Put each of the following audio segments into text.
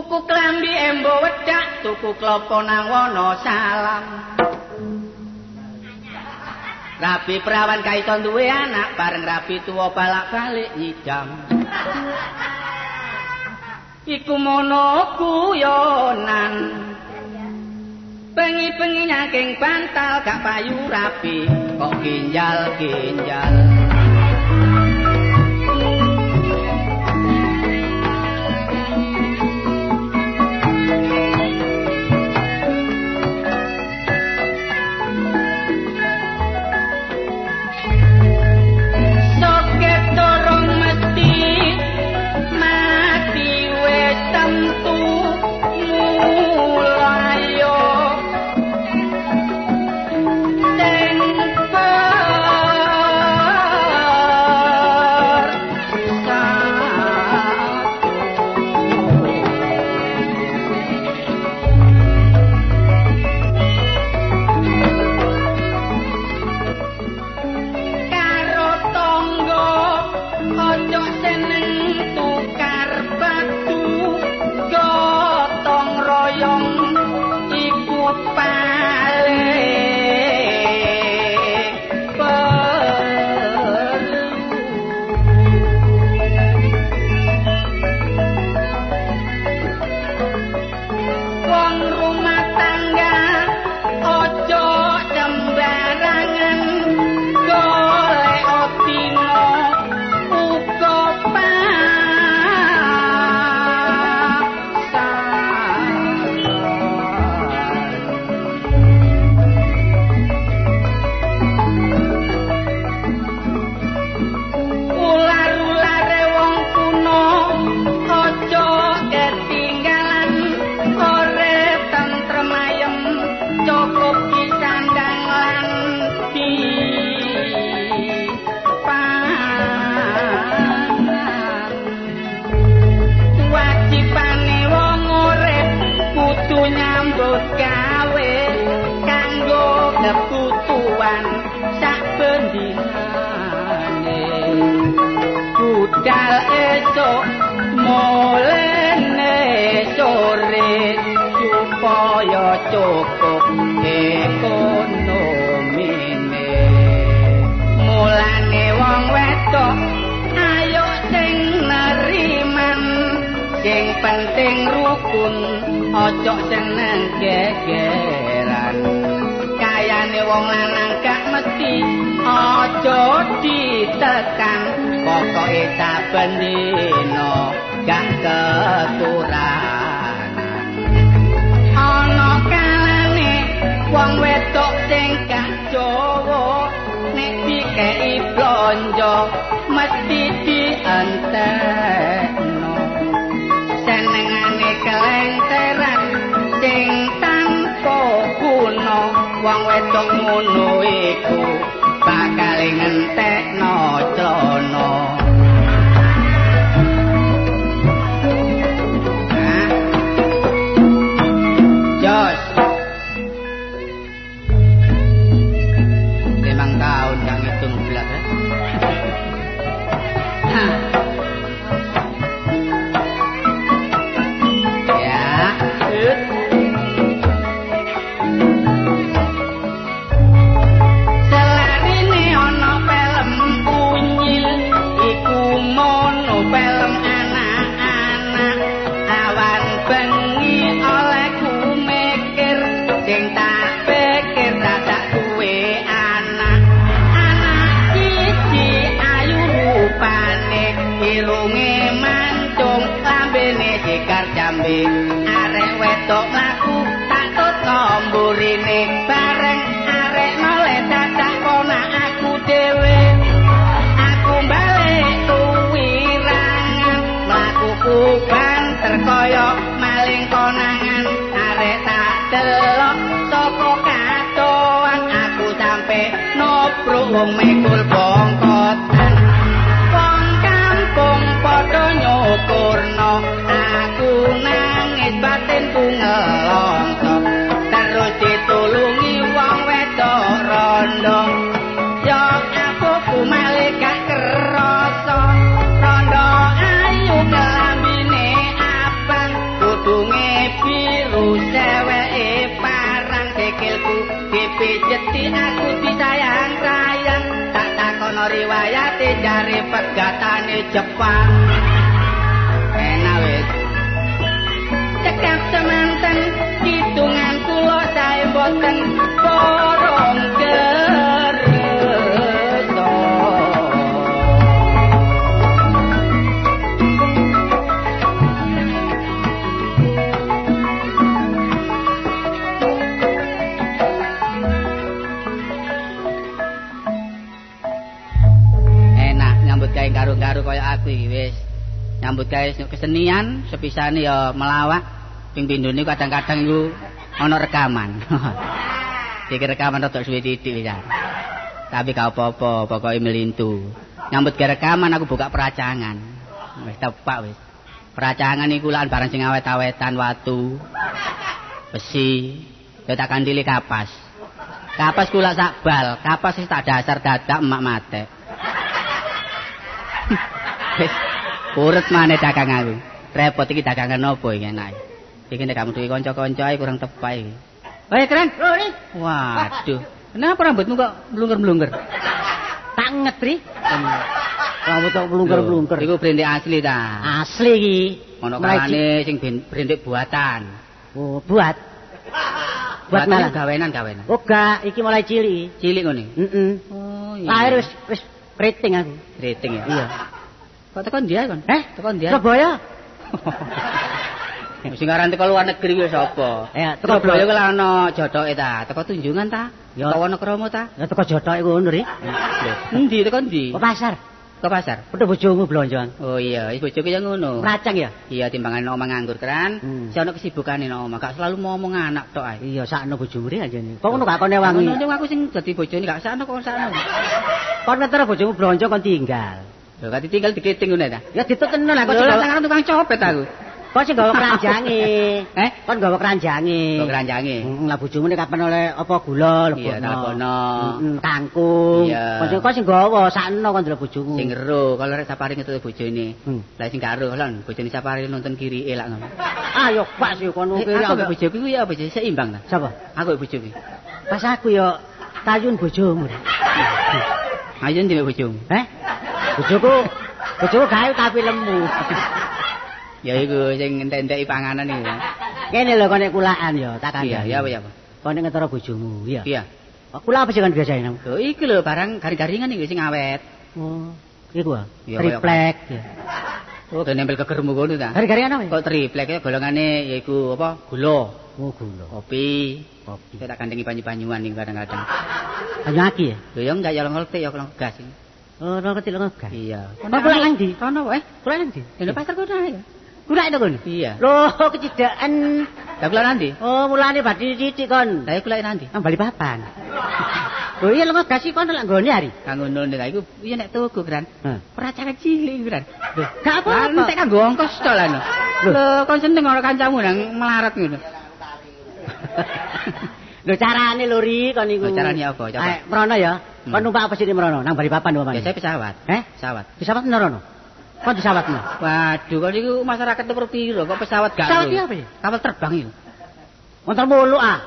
Tuku klambi embo wedak, tuku klopo nang Wonosalam. Rabi perawan kaito duwe anak, bareng rabi tuwa balak-balik nyidam. Iku mono guyonan. Bengi-bengi nyangking bantal gak payu rabi, kok ginjal-ginjal. Budal esuk mulene sore supaya cukup ekonomine. Mulane wong wedok ayo sing neriman, sing penting rukun, ojo seneng gegeran. Kayane wong lanang gak mesti aja ditekan, pokoke saben dina gak kekurangan. Ana kalane wong wedok sing gak Jawa nek dikei blonjo mesti dientekno. Senengane kelenteran sing tanpa guna, wong wedok ngono iku bakal ngentekno celana. Jos. 5 tahun gak ngitung belas. Ya. Irunge mancung, lambene sikar jambe, arek wedok mlaku tak tutno mburine, bareng arek noleh dadak konak aku dhewe. Aku balik tuwirangan, mlakuku banter kaya maling konangan, arek tak delok saka kadoan, aku sampe nobruk wong mikul bongkotan. Wong padha nyukurno, aku nangis batinku ngelongso, terus ditulungi wong wedok rondo. Ya aku malih gak kerasa, rondo ayu kelambine abang, kudu Dipijeti aku disayang-sayang. Tak takono riwayate jare pegatane Jepang. Enak wis. Cekap semanten hitungan kula sae mboten porong kersa. Enak nyambut gawe karo-karo kaya aku iki wis. Nyambut gawe kesenian sepisane ya melawak. Ping pindhone kadang-kadang iku ana rekaman. Iki rekaman rada suwe titik wis. Tapi gak apa-apa, pokoke melintu. Nyambut gawe rekaman aku buka peracangan. Wis tepak wis. Peracangan iku lan barang sing awet-awetan watu, besi, ya tak kandili kapas. Kapas kula sak bal, kapas wis tak dasar dadak emak matek. Wis urut maneh dagang aku. Repot iki dagangan opo iki enake. Iki nek kamu duwe kanca-kanca ae kurang tepak iki. Weh, keren. Waduh. Kenapa rambutmu kok mlungker-mlungker? Tak ngetri. Rambut kok mlungker-mlungker. Iku brendik asli ta? Asli iki. Ono kalane sing brendik buatan. Oh, buat. Buat malah gawenan-gawenan. Oh, gak, iki mulai cilik. Cilik ngene. Heeh. Oh, iya. Lahir wis keriting aku. Keriting ya? Iya. Kok tekan ndi kon? Eh, tekan ndi? Surabaya. Sing aran teko luar negeri kuwi sapa? Ya, teko Surabaya kuwi ana jotoke ta? Teko Tunjungan ta? Teko Wonokromo ta? Ya teko jotoke ngono ri. Endi teko endi? Ke pasar. Ke pasar. Petuk bojomu blonjoan. Oh iya, wis bojoku ya ngono. Racang ya? Iya, timbangan omah nganggur kran. Si ana kesibukane nang omah, gak selalu ngomong anak tok ae. Iya, sakno bojomu ri anjene. Kok ngono gak kon ewangi? Ngono aku sing dadi bojone gak sakno kok sakno. Kon ngetero bojomu blonjo kon tinggal. Lho, gak ditinggal diketing ngono ta? Ya ditutno lah kok sing tukang copet aku. Kok sing gawa keranjange? Eh, kon gawa keranjange. Gawa keranjange. Lah bojomu nek kapan oleh apa gula lebokno. Iya, lebokno. Kangkung. Kok sing gawa sakno kon ndelok bojomu. Sing ero, kalau rek sapari ngetuti bojone. Lah sing gak ero lho, bojone sapari nonton kirike lak ngono. Ah yo pak sih kono kiri. Aku mbek bojoku kuwi ya apa seimbang ta? Sapa? Aku mbek bojoku. Pas aku yo tayun bojomu. Ayun ndi mbek bojomu? Eh? Bojoku, bojoku gawe tapi lemu. Ya iku sing entek-enteki panganan iku. Kene lho kon nek kulaan ya, tak kandhani. Iya, iya apa? Kon nek ngetero bojomu, iya. Iya. Kula apa sih kan biasane? Lho iki lho barang garing-garingan iki sing awet. Oh, iku ah. Triplek ya. Oh, nempel kegermu ngono ta? Garing-garingan apa? Kok triplek ya golongane yaiku apa? Gula. Oh, gula. Kopi. Kopi. Saya tak kandengi banyu-banyuan iki kadang-kadang. Banyu aki ya? Lho ya enggak ya ngerti ya kalau gas iki. Oh, ngerti lho gas. Iya. Kok kula nang ndi? Kono wae. Kula nang ndi? Lho pasar kono ae. Kula itu kon? Iya. Loh, kecidaan. Lah kula nanti? Oh, mulane badhe sithik kon. Lah kula nanti? Nang Balikpapan. Lho iya lengo gas kon lak nggone hari. Kang ngono lha iku piye nek tuku, Gran? Peracangan cilik, Gran. Lho, gak apa-apa. Entek kanggo ongkos tok lah. Lho, kon seneng ora kancamu nang melarat ngono. Lho carane lho ri kon niku. Lho carane apa? Coba. Mrono ya. Kon numpak apa sini mrono? Nang Balikpapan umpamane. Biasane pesawat. Eh? Pesawat. Pesawat mrono. Kon pesawatmu. Waduh, kon niku masyarakat nomor piro kok pesawat gak? Pesawat iki apa sih? Kapal terbang iki. Motor mulu ah.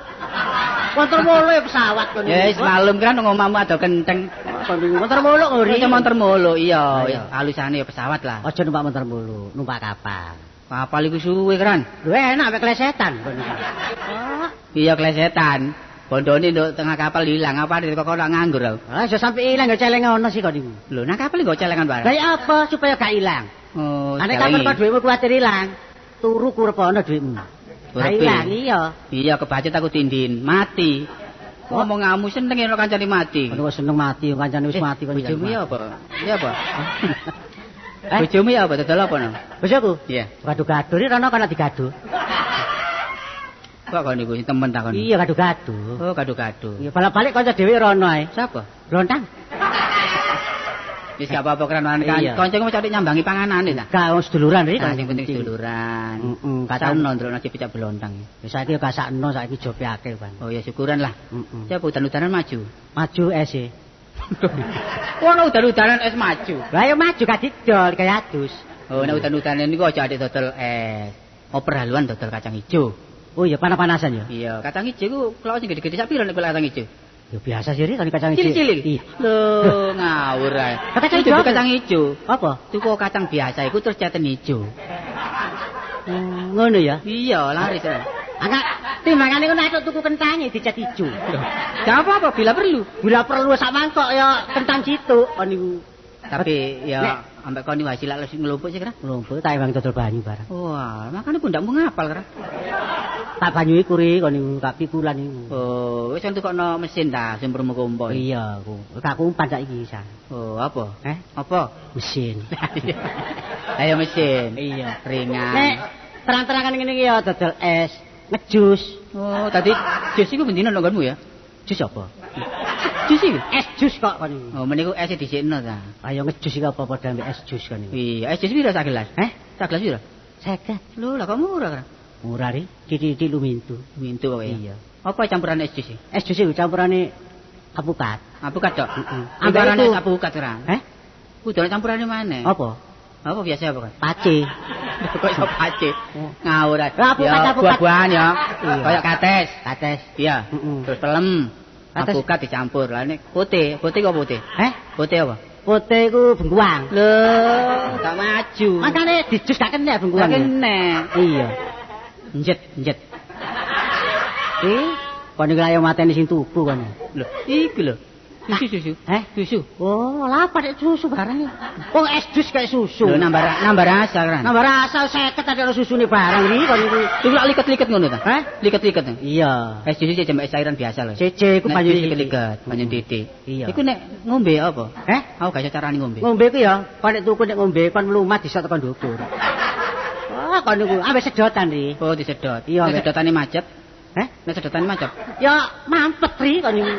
Motor mulu ya pesawat kon. Ya wis malum kan nang omahmu ado kenteng. Kon niku motor mulu kok ri. Motor mulu iya, alusane ya pesawat lah. Aja numpak motor mulu, numpak kapal. Kapal iku suwe kan. Lho enak mek klesetan kon niku. Oh, iya klesetan. Bondone nduk tengah kapal ilang, apa kok ora nganggur aku. Ah, iso sampe ilang ya celeng ono sih kok niku. Lho, nang kapal nggo celengan barang. Lah ya apa supaya gak ilang? Oh, nek kapal kok dhuwitmu kuwatir ilang, turu kurepono dhuwitmu. Gak ilang iya. Iya, kebacut aku tindin, mati. Ngomong-ngamu seneng yen kancane mati. Ono seneng mati, kancane wis mati kon. Bojomu ya apa? Iya apa? Bojomu ya apa? Dodol apa no? Bojoku? Iya. Gado-gado iki rono kana digado. Kok kon niku temen ta kon? Iya gado-gado. Oh, gado-gado. Iya, balik-balik kanca dhewe rono ae. Sapa? Blontang. Wis gak apa-apa kran kancaku mesti nyambangi panganane ta. Gak wong seduluran ri. Sing penting seduluran. Heeh, kasakno ndelokno cipicak blontang. Wis saiki kasakno saiki jope akeh, Pan. Oh ya syukuran lah. Heeh. Siapa udan-udanan maju? Maju es e. Ono udan-udanan es maju. Lah ya maju gak didol kaya adus. Oh nek udan-udanan niku aja adik dodol es. Oper haluan dodol kacang ijo. Oh iya panas-panasan ya. Iya, kacang ijo ku klok sing gede-gede sak piro nek kacang ijo? Ya biasa sih kan kacang ijo. Cilik-cilik. Iya. Lho, ngawur ae. Kacang ijo. Kacang ijo. Apa? Tuku kacang biasa iku terus ceten ijo. Ngono ya? Iya, laris. Anak timbangane ngono aku tuku kentange dicat ijo. Gak apa-apa bila perlu. Bila perlu sak mangkok ya kentang situk kon niku. Tapi ya ambek kon niku hasil lek nglumpuk sih kira. Nglumpuk tak ewang dodol banyu barang. Wah, makane pundakmu ngapal kira. Tak banyu iku ri kon niku tak pikulan niku. Oh, wis tukokno mesin ta sing promo kompo. Iya, aku. Tak umpan saiki wisan. Oh, apa? Eh, apa? Mesin. Ayo mesin. Iya, ringan. Nek terang-terangan ngene iki ya dodol es, ngejus. Oh, tadi jus iku bendina nang nggonmu ya? Jus apa? Jus iki? Es jus kok kon niku. Oh, meniku es dhisikno ta. Ayo ngejus iki apa padha ambek es jus kon niku. Iya, es jus piro sak gelas? Eh, sak gelas piro? 50. Lho, lah kok murah kan? Murah ri, titik-titik lumintu. Lumintu pokoke. Iya. Apa campuran es jus iki? Es jus iku campurane apukat. Apukat tok. Heeh. Campurane es apukat ora? Eh? Kudu ana campurane maneh. Apa? Apa biasa apa kan? Pace. Kok iso pace? Ngawur ae. Apukat, apukat. Buah-buahan ya. Kayak kates. Kates. Iya. Terus pelem. Apukat dicampur. Lah nek putih, putih kok putih? Eh? Putih apa? Putih iku bengkuang. Lho, gak maju. Makane dijus gak kena bengkuang. Gak kena. Iya. Njet, njet. Kon iku ayo mateni sing tuku kon. Lho, iku lho. Susu susu. Eh, susu. Oh, lah pakai susu barang. Wong es jus kayak susu. Lho nambah rasa kan. Nambah rasa 50 ada susune barang iki kon iku. Iku lak liket-liket ngono ta? Heh? Liket-liket. Iya. Es jus iki es cairan biasa lho. Cece iku banyu liket-liket, banyu titik. Iya. Iku nek ngombe apa? Eh? Aku gak iso carane ngombe. Ngombe ku ya, kon nek tuku nek ngombe kon mlumat disok tekan ndukur. Wah, kon niku ambek sedotan ri. Oh, disedot. Iya, nek sedotane macet. Heh? Nek sedotane macet. Ya mampet ri kon niku.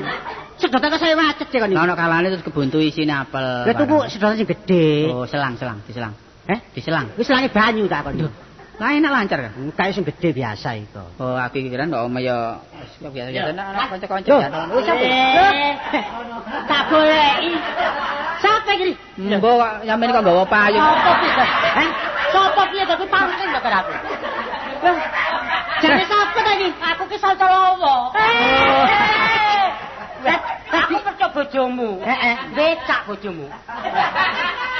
Sedotan kok saya macet kon niku. Lah ono kalane terus kebuntu isine apel. Lah tuku sedotan sing gedhe. Oh, selang-selang, diselang. Heh? Diselang. Wis selange banyu ta kon. Lah enak lancar kan? Kae sing gedhe biasa iku. Oh, aku iki kira ndok omah ya biasa-biasa nek ana kanca-kanca. Wis sampe. Tak goleki. Sampe iki. Mbok kok sampeyan kok nggawa payung. Sopo piye? Heh? Sopo piye dadi pangking kok aku. Jane sapa ta iki? Aku ki Salca Lawa. Aku percaya bojomu. Heeh. Becak bojomu.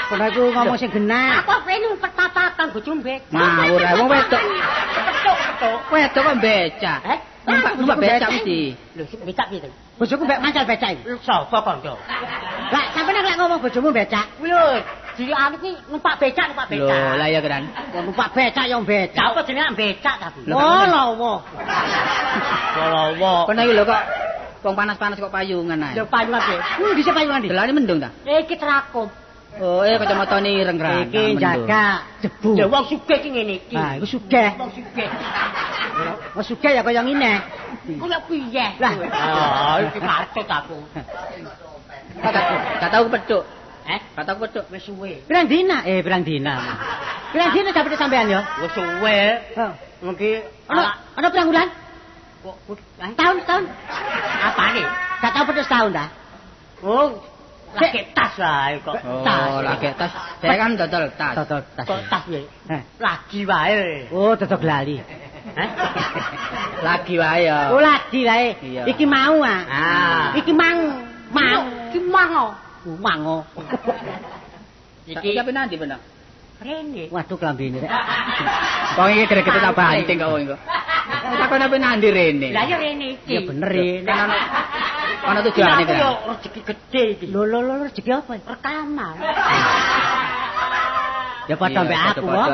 Kono iku ngomong sing genah. Aku rene pertapatan bojomu becak. Ngawur ae wong wedok. Petuk-petuk. Wedok kok becak. Eh? Numpak becak mesti. Lho, becak piye to? Bojoku mbek mancal becak iki. Sapa kanca? Lah, sampeyan lek ngomong bojomu becak. Lho, cilikane kuwi numpak becak, numpak becak. Lho, lah ya kan. Numpak becak ya becak. Apa jenenge becak tapi? Oh, lawa. Lawa. Kono iki lho kok wong panas-panas kok payungan ae. Lho payungan piye? Dhisik payungan ndi? Delane mendung ta? Iki terakum. Oh, kacamatane ireng kan. Iki jaga jebu. Lho wong sugih iki ngene iki. Lah, iku sugih. Wong sugih. Wong sugih ya kaya ngene. Ku lek piye? Lah, ah, iki patut aku. Gak tau kepethuk. Eh, gak tau kepethuk wis suwe. Pirang dina? Pirang dina. Pirang dina sampe sampean ya? Wis suwe. Heeh. Mungkin ana pirang wulan? Kok tahun-tahun apane? Gak tau petuk setahun ta? Oh, lagi tas wae kok. Oh, lagi tas. Saya kan dodol tas. Dodol tas. Kok tas piye? Lagi wae. Oh, dodol lali. Heh? Lagi wae ya. Oh, lagi wae. Iki mau ah. Iki mang. Mang. Iki mang. Mang. Iki sampe nanti bener. Rene. Waduh klambine rek. Wong iki gregete tak banting kok wong iku. Takon ape nandi rene. Lah ya rene iki. Ya bener rene. Ana tujuane kan. Yo rezeki gedhe iki. Lho lho lho rezeki apa? Rekaman. Ya padha mbek aku kok.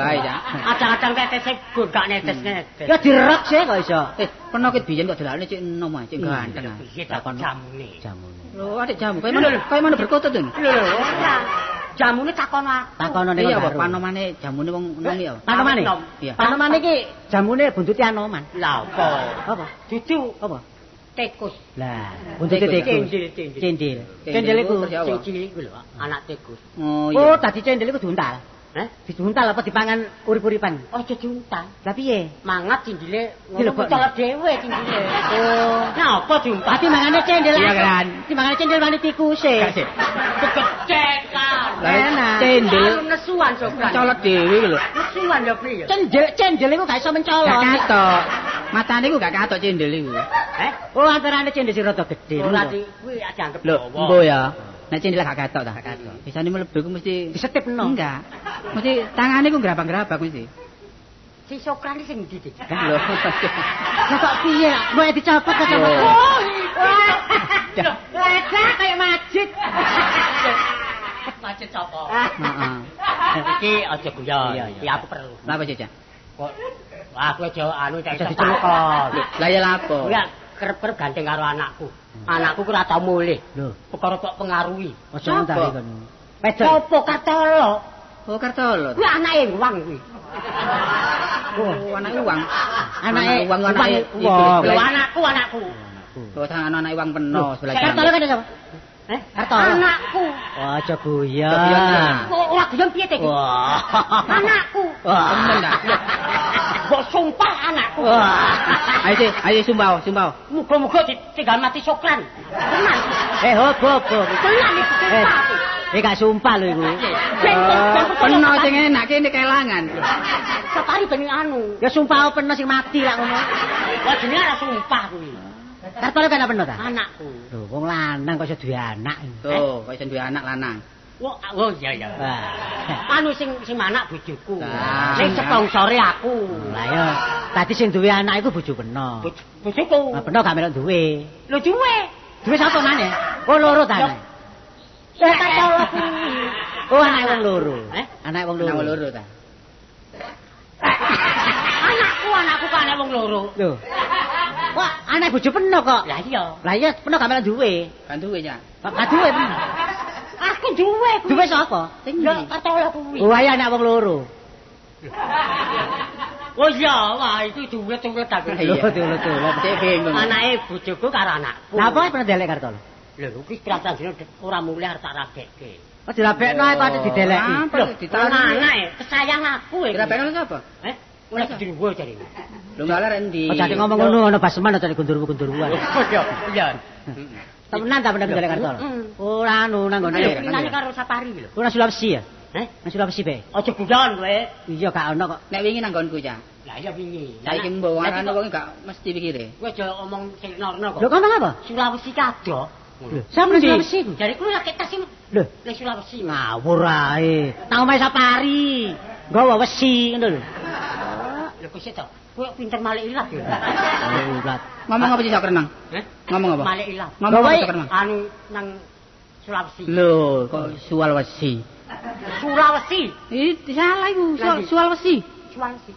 Kadang-kadang tetese gak netes-netes. Ya direk sih kok iso. Peno ket biyen kok delane cek enom ae, cek ganteng. Piye ta jamune? Jamune. Lho, adik jamu. Kaya mana berkutut to? Lho, ora. Jamune takono aku. Takono ning karo. Iya, panomane jamune wong enom ya. Panomane? Iya. Panomane iki jamune buntuti anoman. Lah apa? Apa? Dudu. Apa? Tikus. Lah, buntuti tikus. Cendil, cendil. Cendil iku sing cilik iku lho, anak tikus. Oh iya. Oh, dadi cendil iku diuntal. Heh? Diuntal apa dipangan urip-uripan? Aja diuntal. Lah piye? Mangat cindile ngono colot dhewe cindile. Oh, napa diuntal? Dadi mangane cendil. Iya kan. Timangane cendil wani tikuse. Kecekan. Enak. Cendil nesuan sopran. Colot dhewe lho. Nesuan ya piye? Cendil cendil iku gak iso mencolot. Gak katok. Matane iku gak katok cindil iku. Eh? Oh, antarane cindil sing rada gedhe. Ora kuwi dianggep dawa. Lho, mbo ya. Nek cindil gak katok ta? Katok. Bisane mlebu iku mesti disetipno. Enggak. Mesti tangane iku grabang-grabang mesti. Si Sokran sing ndi, Dik? Lho. Lah kok piye? Mbok dicopot kok. Lho, lecek kaya masjid. Masjid sapa? Heeh. Iki aja guyon. Iki aku perlu. Lha apa, Cecak? Kok aku aja anu cek diceluk kok. Lah ya lapo? Enggak, kerep-kerep gandeng karo anakku. Anakku ku ora tau mulih. Lho, perkara kok pengaruhi. Aja ngentari kono. Wedok. Sopo Kartolo? Oh, Kartolo. Kuwi anake wang kuwi. Oh, anake wang. Anake wang anake wong. Lho anakku, anakku. Lho tangan anake wang peno sebelah. Kartolo kan sapa? Eh, Kartolo. Anakku. Oh, aja guyon. Kok ora guyon piye te iki? Anakku. Temen ta? Mbok sumpah anakku. Ayo, ayo sumpah, sumpah. Muga-muga ditinggal mati Sokran. Tenan. Eh, hop hop. Tenan iki sumpah. Eh, gak sumpah lho iku. Peno sing enak kene kelangan. Sapari ben anu. Ya sumpah peno sing mati lak ngono. Wah jenenge ora sumpah kuwi. Kartolo kan peno ta? Anakku. Lho, wong lanang kok iso duwe anak. Tuh, kok iso duwe anak lanang. Wah, oh iya iya. Anu sing sing anak bojoku. Sing sponsore aku. Lah ya, tadi sing duwe anak iku bojo peno. Bojoku. Lah peno gak melok duwe. Lho duwe. Duwe sapa maneh? Oh loro ta. Kartolo kuwi. Oh anake wong loro. Eh? Anake wong loro. Anake wong loro ta. Anakku, anakku kok anake wong loro. Lho. Wah, anak bojo peno kok. Lah iya. Lah iya peno gak melok duwe. Gak duwe ya. Gak duwe peno. Aku duwe kuwi. Duwe sapa? Lho Kartolo kuwi. Oh, ayo anak wong loro. Oh iya, wah itu duwe tulet aku. Lho, tulet-tulet. Cek bingung. Anake bojoku karo anakku. Lah apa pernah delek Kartolo? Lho, kuwi pirang-pirang dina ora mulih arep tak rabekke. Oh, dirabekno ae kok dideleki. Lho, ditahan anake, kesayang aku iki. Dirabekno sapa? Eh, ora gendruwo jarene. Lho ngalah endi? Aja ngomong ngono ana baseman aja gondorwo-gondorwoan. Iya, iya. Temenan ta bener delek Kartolo? Ora anu nang gone. Pinane karo Sapari lho. Ora Sulawesi ya? Eh, nang Sulawesi be. Aja guyon kowe. Iya gak ono kok. Nek wingi nang nggonku ya. Lah iya wingi. Saiki mbok warane wong gak mesti pikire. Kowe aja omong sing norno kok. Lho ngomong apa? Sulawesi kado. Lho, sampe Sulawesi ku. Jare kuwi lagi tas lho, ning Sulawesi. Ngawur ae. Nang omahe Sapari. Nggawa wesi ngono lho. Lho kok sik to? Kowe pinter malik ilat ya. Oh, ilat. Ngomong apa sih sok renang? Heh? Ngomong apa? Malik ilat. Ngomong apa sok renang? Anu nang Sulawesi. Lho, kok Sulawesi? Sulawesi. Ih, salah iku. Sulawesi. Sulawesi.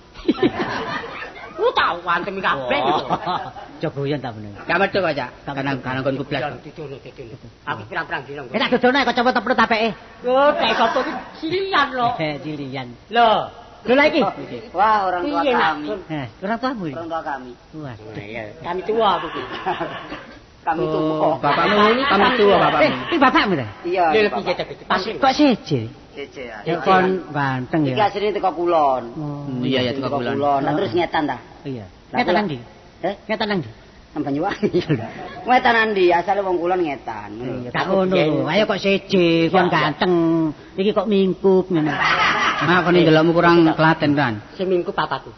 Ku tau antem kabeh gitu. Aja guyon ta bener. Gak metu kok, Cak. Kadang-kadang kon kublas. Didono, didono. Aku pirang-pirang dino. Eh tak dodono kok coba teprut apeke. Lho, tek sapa iki cilian lho. Cilian. Lho, lho lha iki. Wah, orang tua kami. Eh, orang tuamu iki. Orang tua kami. Waduh. Kami tua aku iki. Kami tua. Bapakmu kami tua bapakmu. Eh, iki bapakmu ta? Iya. Lho piye ta iki? Kok seje? Seje ya. Ya kon ganteng ya. Iki asline teko kulon. Iya ya teko kulon. Lah terus ngetan ta? Iya. Ngetan nang ndi? Eh, ngetan nang ndi? Nang Banyuwangi. Ngetan nang ndi? Asale wong kulon ngetan. Iya, gak ngono. Ayo kok seje, kon ganteng. Iki kok mingkup ngene. Nah, kon ndelokmu kurang Klaten kan. Sing mingkup papaku.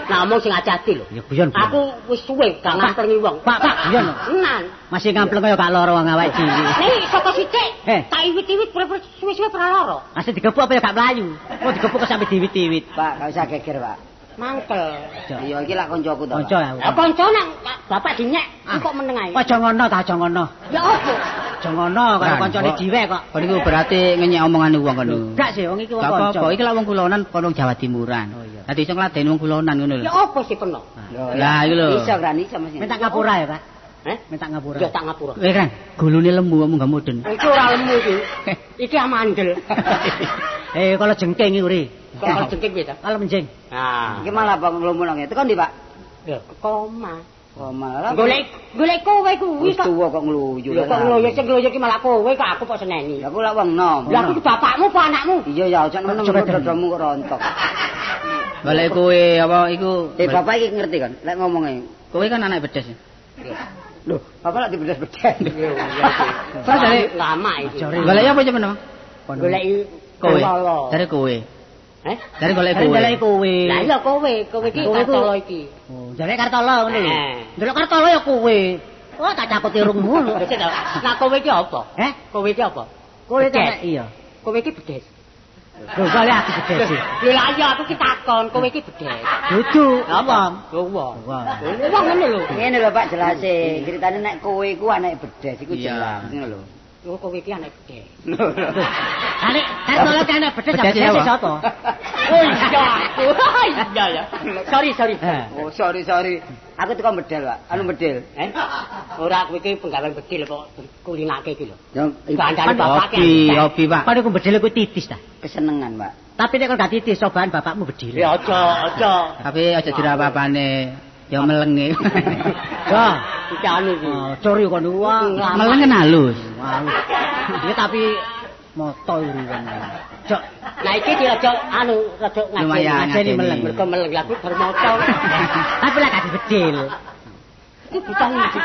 Nah, omong sing ati-ati lho. Ya guyon. Aku wis suwe gak ngamplengi wong. Pak, Pak, guyon. Tenan. Masih ngampleng kaya gak lara wong awake dhewe. Nih, saka sithik. Tak iwit-iwit suwe-suwe ora lara. Asih digebuk apa ya gak mlayu. Kok digebuk kok sampe diwit-iwit. Pak, gak usah geger, Pak. Mangkel. Iya, iki lak koncoku to. Kanca aku. Lah kanca nang bapak dinyek, kok meneng ae. Aja ngono ta, aja ngono. Ya opo? Aja ngono karo kancane dhewe kok. Kon iku berarti ngenyek omongane wong kono. Gak sih, wong iki wong kanca. Apa-apa, iki lak wong kulonan kono Jawa Timuran. Dadi iso ngladeni wong kulonan ngono lho. Ya opo sih peno? Lah iku lho. Iso kan iso mesti. Minta ngapura ya, Pak. Eh? Minta ngapura. Ya tak ngapura. Kowe kan gulune lemu omong gak mudun. Iki ora lemu iki. Iki amandel. Eh, kalau jengking iki uri. Kalau jengking piye ta? Kalau menjeng. Nah, iki malah bang nglumun nang tekan ndi, Pak? Lho, koma. Koma. Golek golek kowe kuwi kok. Wis tuwa kok ngluyu. Lho kok ngluyu sing ngluyu iki malah kowe kok aku kok seneni. Lah aku lak wong nom. Lah aku bapakmu apa anakmu? Iya ya, aja nemen-nemen dadamu kok rontok. Golek kowe apa iku? Eh, bapak iki ngerti kan lek ngomonge. Kowe kan anak bedes. Lho, bapak lak dibedes-bedes. Iya, iya. Lama iki. Golek apa jeneng? Golek kowe. Dari kowe. Eh? Jare golek kowe. Jare golek kowe. Lah iya kowe, kowe iki Kartolo iki. Oh, jare Kartolo ngono lho. Ndelok Kartolo ya kowe. Oh, tak cakut irungmu lho. Lah kowe iki apa? Eh? Kowe iki apa? Kowe tak iya. Kowe iki bedes. Lho, kali aku bedes. Lho lah iya aku ki takon, kowe iki bedes. Dudu, wong. Wong. Wong ngono lho. Ngene lho Pak jelase. Ceritane nek kowe iku anake bedes iku jelas ngono lho. Lho kowe iki anak bedes. Ane Kartolo ki anak bedes bedes sapa? Oh iya. Iya ya. Sorry, sorry. Oh sorry, sorry. Aku teko bedel, Pak. Anu bedel. Eh? Ora kowe iki penggawean bedil kok kulinake iki lho. Kancane bapak ki. Hobi, Pak. Padha ku bedel kuwi titis ta. Kesenengan, Pak. Tapi nek kon gak titis cobaan bapakmu bedil. Ya aja, aja. Tapi aja dirapapane. Ya melenge. Wah, iki anu iki. Cori kon wong. Meleng kan halus. Halus. Ya tapi moto iki kan. Cok. Lah iki rada anu rada ngajeni meleng. Mergo meleng lha kuwi bar moto. Tapi lah gak dibedil. Iki bocah iki.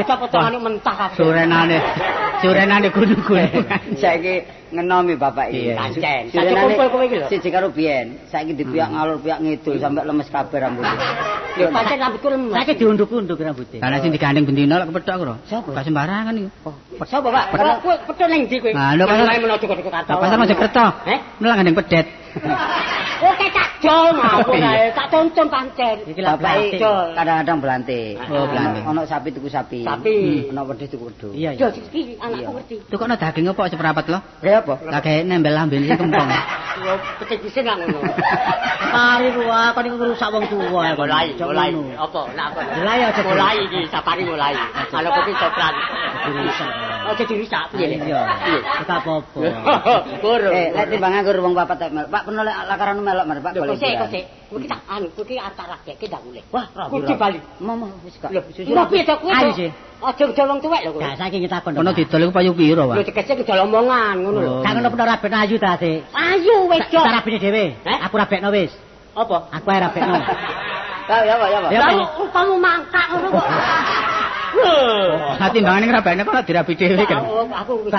Bocah potongane mentah kabeh. Surenane. Surenane gunung-gunung. Saiki ngenomi bapak iki. Pancen. Saiki kumpul kowe iki lho. Siji karo biyen. Saiki dipiak ngalor piak ngidul sampe lemes kabeh rambutnya. Ya pancen rambutku lemes. Saiki diunduk-unduk rambute. Lah sing digandeng bendina lek kepethok aku lho. Sapa? Gak sembarangan iku. Sapa, Pak? Kowe petuk ning ndi kowe? Lah lho pasar Pasar Mojokerto. Eh? Melang gandeng pedet. Oh kecak jol ngawur ae. Tak tonton pancen. Iki lha bapak kadang-kadang belantik. Oh, belantik. Ono sapi tuku sapi. Sapi. Ono wedhus tuku wedhus. Iya, iya. Yo iki anakku ngerti. Tukokno daging apa seprapat lho? Lha apa? Lah gawe nembel lambene sing kempong. Yo petik-pisin lah ngono. Pari ruwa kon iku ngrusak wong tuwa. Mulai, mulai. Apa? Nak apa? Mulai aja. Mulai iki safari mulai. Kalau kopi coklat. Dirusak. Aja dirusak piye? Iya. Gak apa-apa. Guru. Eh, lek timbang aku wong papat tak melok. Pak peno lek lakaran melok mari Pak golek. Kok sik. Kowe iki tak anu, kowe iki arep tak rabekke ndak boleh. Wah, kudu bali. Momo wis gak. Lho, piye to kowe? Ayo sih. Aja ngedol wong tuwek lho kowe. Gak saiki ngitakon. Kono didol iku payu piro, Pak? Lho tegese ngedol omongan ngono lho. Gak ngono peno rabekno ayu ta, Sik. Ayu wedok. Tak rabine dhewe. Aku rabekno wis. Apa? Aku ae rabekno. Lah ya, Pak, ya, Pak. Lah upamu mangkak ngono kok. Lah timbangane ngrabekne kok dirabi dhewe kan. Aku wis.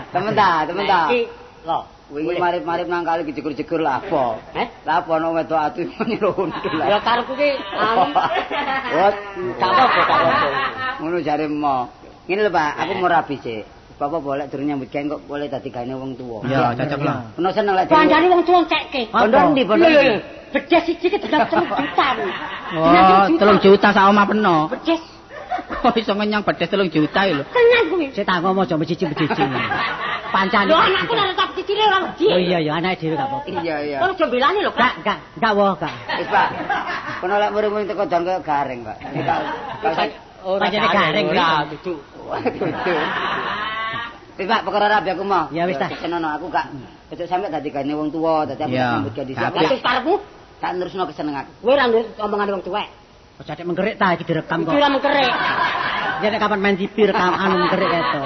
Temen ta, temen ta. Iki lho. Wingi marip-marip nang kali jegur-jegur lah apa? Eh? Lah apa ono wedok atu nyerundul lah. Ya karepku ki anu. Wot, gak apa-apa, gak apa-apa. Ngono jare mo. Ngene lho Pak, aku mau rabi sik. Bapak boleh durung nyambut gawe kok boleh dadi gaene wong tuwa. Ya, cocok lah. Ono seneng lek kancane wong tuwa cekke. Bondo ndi bondo? Lho, bedes siji ki 3 juta. Oh, 3 juta sak omah peno. Bedes. Kok iso ngenyang bedes 3 juta lho. Tenan kuwi. Sik tak ngomong aja mecici-mecici. Pancane. Lho anakku nek tak cicile ora wedi. Oh iya ya anake dhewe gak apa-apa. Iya iya. Kono aja mbelani lho, Kak. Gak, gak woh, Kak. Wis, Pak. Kono lek muring-muring teko dang koyo garing, Pak. Ora garing ora dudu. Dudu. Wis, Pak, perkara rabi aku mau. Ya wis ta. Senono aku gak besok sampe dadi gane wong tuwa, dadi aku nyambut gawe dhisik. Lah terus karepmu tak nerusno kesenengan. Kowe ora nurut omongane wong tuwek. Aja tek mengkerik ta iki direkam kok. Iki ora mengkerik. Ya nek kapan main TV rekam anu mengkerik keto.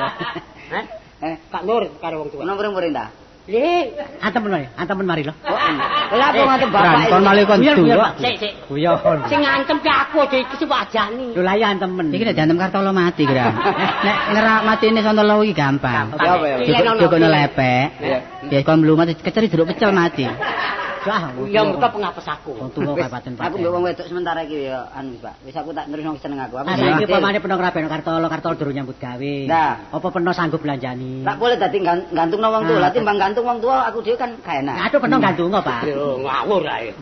Hah? Kak Nur karo wong tuwa. Ono muring-muring ta? Le, antemen wae, antemen mari lho. Lha apa ngantem bapak? Kon malah kon duwe. Sik, sik. Guyon. Sing ngantem ki aku aja iki sing wajani. Lho lah ya antemen. Iki nek diantem Kartolo mati kira. Nek ngerak matine Santolo iki gampang. Ya apa ya? Jogono lepek. Ya kon mlumat keceri jeruk pecel mati. Ya muka pengapes aku. Wong tuwa kapaten Pak. Aku mbek wong wedok sementara iki ya anu Pak. Wis aku tak nerusno seneng aku. Aku saiki pamane peno ngrabekno Kartolo, Kartolo durung nyambut gawe. Nah, apa peno sanggup belanjani? Tak boleh dadi gantungno wong tuwa. Lah timbang gantung wong tuwa aku dhewe kan gak enak. Aduh peno gantungo, Pak. Lho ngawur ae.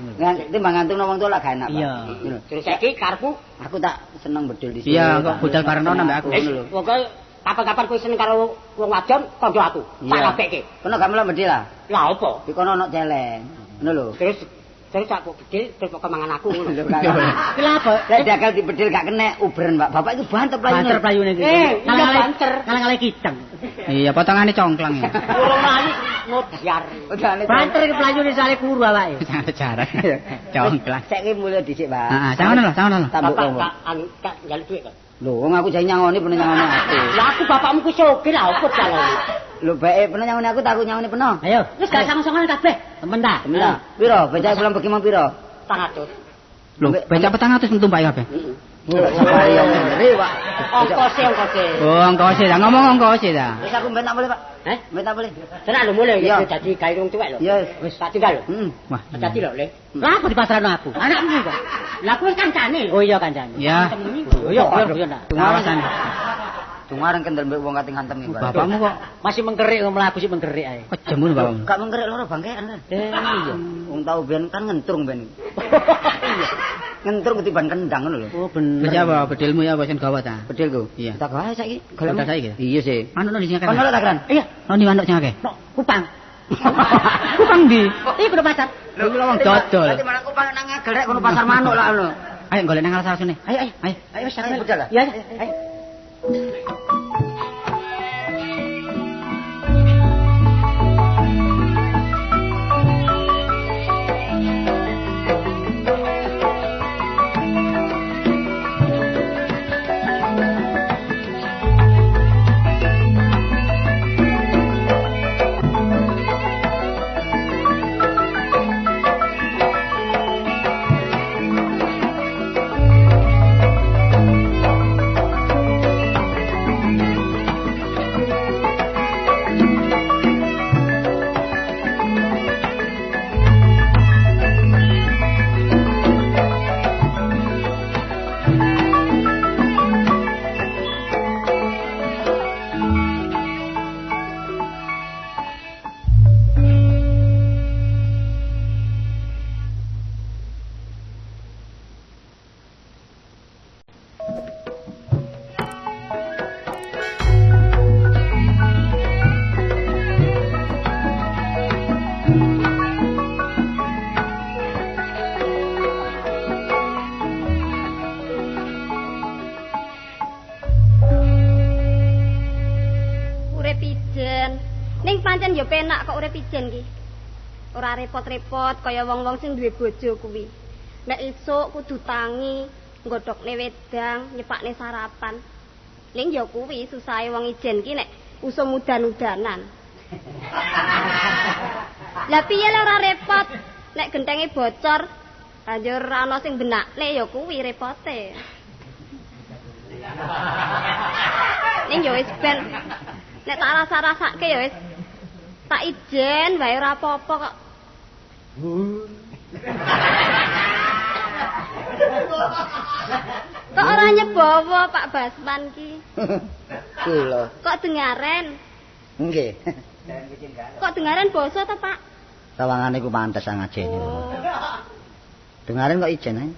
Timbang gantungno wong tuwa lah gak enak, Pak. Iya. Terus saiki karepmu aku tak seneng bedil di sini. Iya, kok budal bareng ambek aku ngono lho. Pokoke kapan-kapan kowe seneng karo wong wadon kandha aku. Tak rabekke. Kono gak melok bedil lah. Lah apa? Di kono ono celeng. Ngono lho. Terus tak kok bedil terus kok mangan aku ngono. Lho apa? Lek dagal dibedil gak kena uberen, Pak. Bapak iku banter playune. Banter playune iki. Banter. Ngalang-ngalang kideng. Iya, potongane congklang ya. Urung mlayu ngodiar. Banter iki playune sale kuru awake. Jarang. Congklang. Saiki mulih dhisik, Pak. Heeh, sangono lho, sangono lho. Bapak tak anu tak njaluk dhuwit kok. Lho, wong aku jane nyangoni peno nyangoni aku. Lah aku bapakmu ku sugih lah opo nyangoni. Lho bae peno nyangoni aku tak aku nyangoni peno. Ayo, wis gak sang-sangan kabeh. Temen ta? Temen ta. Piro? Becak pulang pergi mang piro? 400. Lho, becak 400 entumpake kabeh. Heeh. Safari yang ngene, Pak. Ongkose, ongkose. Oh, ongkose ta. Ngomong ongkose ta. Wis aku ben tak boleh, Pak. Heh? Ben tak boleh. Tenan lho mulih ya dadi gawe wong tuwek lho. Iya, wis tak tinggal lho. Heeh. Wah, dadi lho, Le. Lah aku dipasrahno aku. Anakmu kok. Lah kuwi kancane lho. Oh iya kancane. Ya. Oh iya, iya nak. Pengawasan. Dungareng kendel mbek wong kate ngantem iki. Bapakmu kok masih mengkerik mlaku sik mengkerik ae. Kejem ngono bapakmu. Gak mengkerik loro bangkean kan. Iya. Wong tau ben kan ngentrung ben. Iya. Ngentrung ketiban kendang ngono lho. Oh bener. Wis apa bedilmu ya apa sing gawa ta? Bedilku. Iya. Tak gawe saiki. Golek saiki. Iya sih. Manuk nang sing akeh. Ono tak, Kran? Iya. Ono manuk sing akeh. Nok Kupang. Kupang ndi? Iku lho pasar. Lho wong dodol. Dadi manuk Kupang nang ngagel rek kono pasar manuk lah ngono. Ayo golek nang alas-alasune. Ayo ayo. Ayo. Ayo wis Ayo budal lah. Iya, ayo. Ning pancen ya penak kok urip ijen ki. Ora repot-repot kaya wong-wong sing duwe bojo kuwi. Nek esuk kudu tangi, nggodhokne wedang, nyepakne sarapan. Ning ya kuwi susahe wong ijen ki nek usum udan-udanan. Lah piye lho ora repot? Nek gentenge bocor, banjur ana sing benakne ya kuwi repote. Ning ya wis ben nek tak rasa-rasake ya wis tak ijen wae ora apa-apa kok. Kok ora nyebowo Pak Basman ki? Kula. Kok dengaren? Nggih. Kok dengaren basa ta, Pak? Sawangane ku pantes ngajeni. Oh. Dengaren kok ijen ae.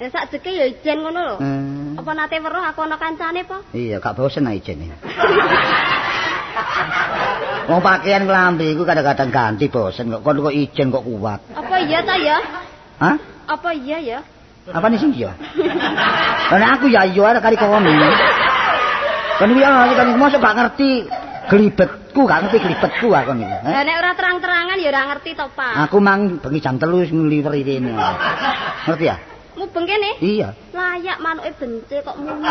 Ya sakjeke ya ijen ngono lho. Apa nate weruh aku ana kancane apa? Iya, gak bosen ae ijene. Wong pakaian klambi iku kadang-kadang ganti bosen kok kon kok ijen kok kuat. Apa iya ta ya? Hah? Apa iya ya? Apa nih sing iya? Lah aku ya iya arek kari kono. Kon iki ya kan mosok gak ngerti glibetku, gak ngerti glibetku aku niku. Lah nek ora terang-terangan ya ora ngerti to, Pak. Aku mang bengi jam 3 wis ngliweri rene. Ngerti ya? Mubeng kene? Iya. Layak manuke bence kok muni.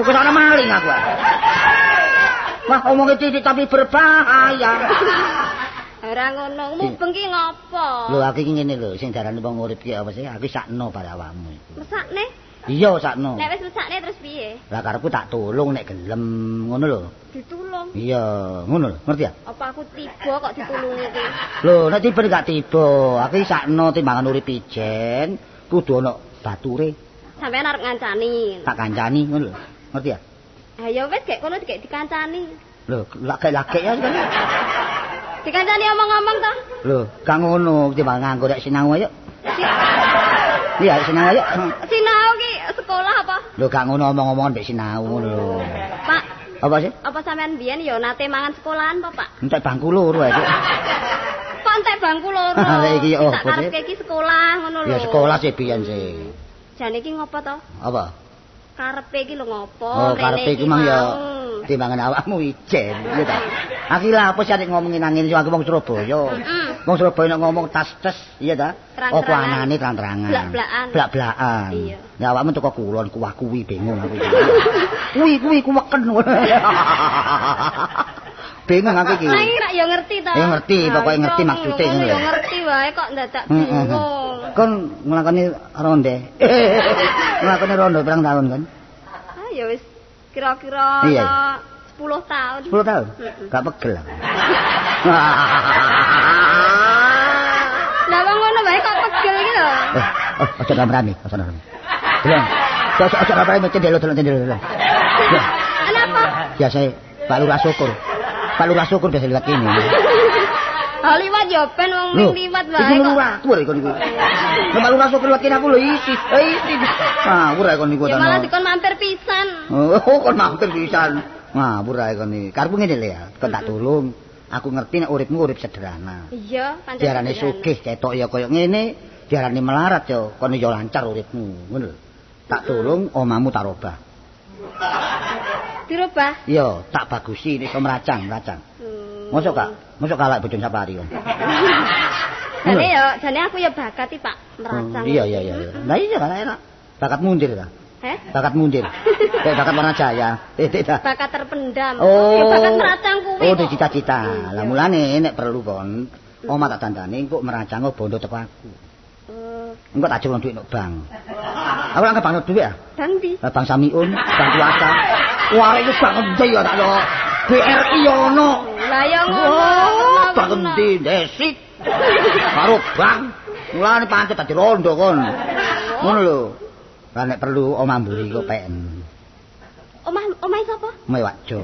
Kok ana maling aku. Wah, omongnya titik tapi berbahaya. Ora ngono, mubeng ki ngopo? Lho, aku iki ngene lho, sing darane wong urip ki apa sih? Aku sakno bare awakmu iku. Mesakne? Iya, sakno. Nek wis mesakne terus piye? Lah karepku tak tulung nek gelem, ngono lho. Ditulung? Iya, ngono lho, ngerti ya? Apa aku tiba kok ditulungi ki? Lho, nek tiba gak tiba, aku sakno timbangan urip ijen, kudu ana bature. Sampeyan arep ngancani. Tak kancani ngono lho, ngerti ya? Ha ya wis gek kono gek dikancani. Lho, lagek-lagek ya kan. Dikancani omong-omong to? Lho, gak ngono, timbang nganggo rek sinau ayo. Iya, sinau ayo. Sinau ki sekolah apa? Lho, gak ngono omong-omongan mbek sinau ngono lho. Pak. Apa sih? Apa sampean biyen ya nate mangan sekolahan apa, Pak? Entek bangku loro ae. Kok entek bangku loro? Lah iki opo sih? Karepke iki sekolah ngono lho. Ya sekolah sih biyen sih. Jane iki ngopo to? Apa? Karepe iki lho ngopo? Oh, karepe iki mang ya timbangan awakmu ijen, iya ta. Aku lha apa sih arek ngomongin nang ngene aku wong Surabaya. Wong Surabaya nek ngomong tas-tes, iya ta? Apa anane terang-terangan. Blak-blakan. Blak-blakan. Iya. Lah awakmu teko kulon kuwah kuwi bingung aku. Kuwi kuwi kuweken. Bingung aku iki. Lah iki rak ya ngerti to. Ya ngerti, pokoke ngerti maksude ngono lho. Ya ngerti wae kok ndadak bingung. Kon nglakoni ronde. Nglakoni rondo pirang tahun kan? Ah ya wis kira-kira 10 tahun. 10 tahun? Gak pegel aku. Lah wong ngono wae kok pegel iki lho. Aja rame-rame, aja rame. Delok. Aja rame-rame cendelo delok cendelo delok. Kenapa? Biasa Pak Lurah Syukur. Pak Lurah Syukur biasa liwat kene. Ha liwat ya ben wong liwat wae kok. Iku lurahku iku niku. Pak Lurah Syukur liwat kene aku lho isi. Isi. Ngawur ae kon niku ta. Ya malah dikon mampir pisan. Oh, kon mampir pisan. Ngawur ae kon iki. Karepmu ngene lho ya, kon tak tulung. Aku ngerti nek uripmu urip sederhana. Iya, pancen. Diarani sugih ketok ya kaya ngene, diarani melarat ya kon ya lancar uripmu, ngono lho. Tak tulung omamu tak robah. Dirubah? Iya, tak bagusi nek iso mracang-mracang. Mosok gak? Mosok kalah bojone Sapari kon. Jane ya, jane aku ya bakat iki, Pak, mracang. Iya, iya, iya. Lah iya kan enak. Bakat mundir ta? Heh? Bakat mundir. Kayak bakat warna jaya. Titik ta. Bakat terpendam. Oh. Ya bakat meracang kuwi. Oh, cita-cita. Lah mulane nek perlu kon, omah tak dandani engko meracang bondo teko aku. Engko tak ajeng dhuwit nok bank. Aku lak bank dhuwit ah. Bank ndi? Bank Samiun, Bank Kuasa. Wah, iku bank endi ya tak lho. BRI ya ono. Lah ya ngono. Bank endi desik. Karo bank. Mulane pancet dadi rondo kon. Ngono lho. Lah nek perlu omah mburi kok peken. Omah omahe sapa? Omahe Wakjo.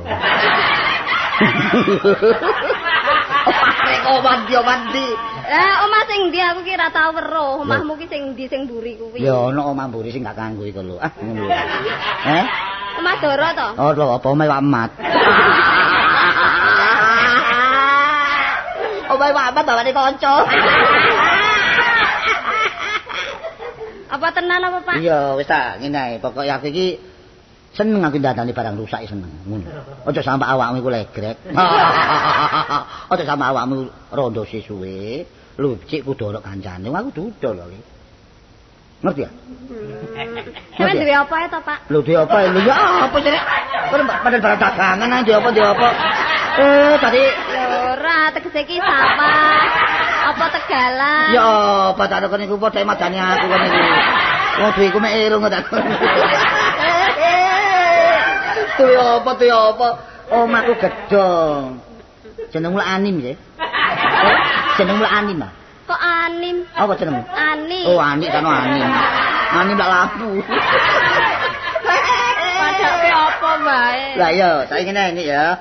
Omah kok mandi mandi. Lah omah sing ndi aku ki ora tau weruh. Omahmu ki sing ndi sing mburi kuwi? Ya ono omah mburi sing gak kanggo iku lho. Ah ngono lho. Eh? Omah Doro to? Oh lho apa omahe Wak Mat. Omahe Wak Mat bawane kanca. Apa tenan apa, Pak? Iya, wis ta, ngene ae. Pokoke aku iki seneng aku ndandani barang rusak seneng. Ngono. Aja sampe awakmu iku legrek. Aja sampe awakmu rondo sesuwe, lucik kudu ana kancane. Aku duda lho iki. Ngerti ya? Sampeyan duwe apa ae to, Pak? Lho duwe apa? Lho ya apa sih? Kon padahal barang dagangan ae duwe apa duwe apa? Tadi ora tegese iki sapa? Apa Tegalan? Ya apa tak kon iku padha madani aku kon iku. Wong duweku mek irung tak. Duwe apa duwe apa? Omahku gedhong. Jenengmu Anim ya? Jenengmu Anim ah? Kok Anim? Apa jenengmu? Ani. Oh, Ani kan Anim. Anim tak lapu. Padake apa wae? Lah iya, saiki ngene iki ya.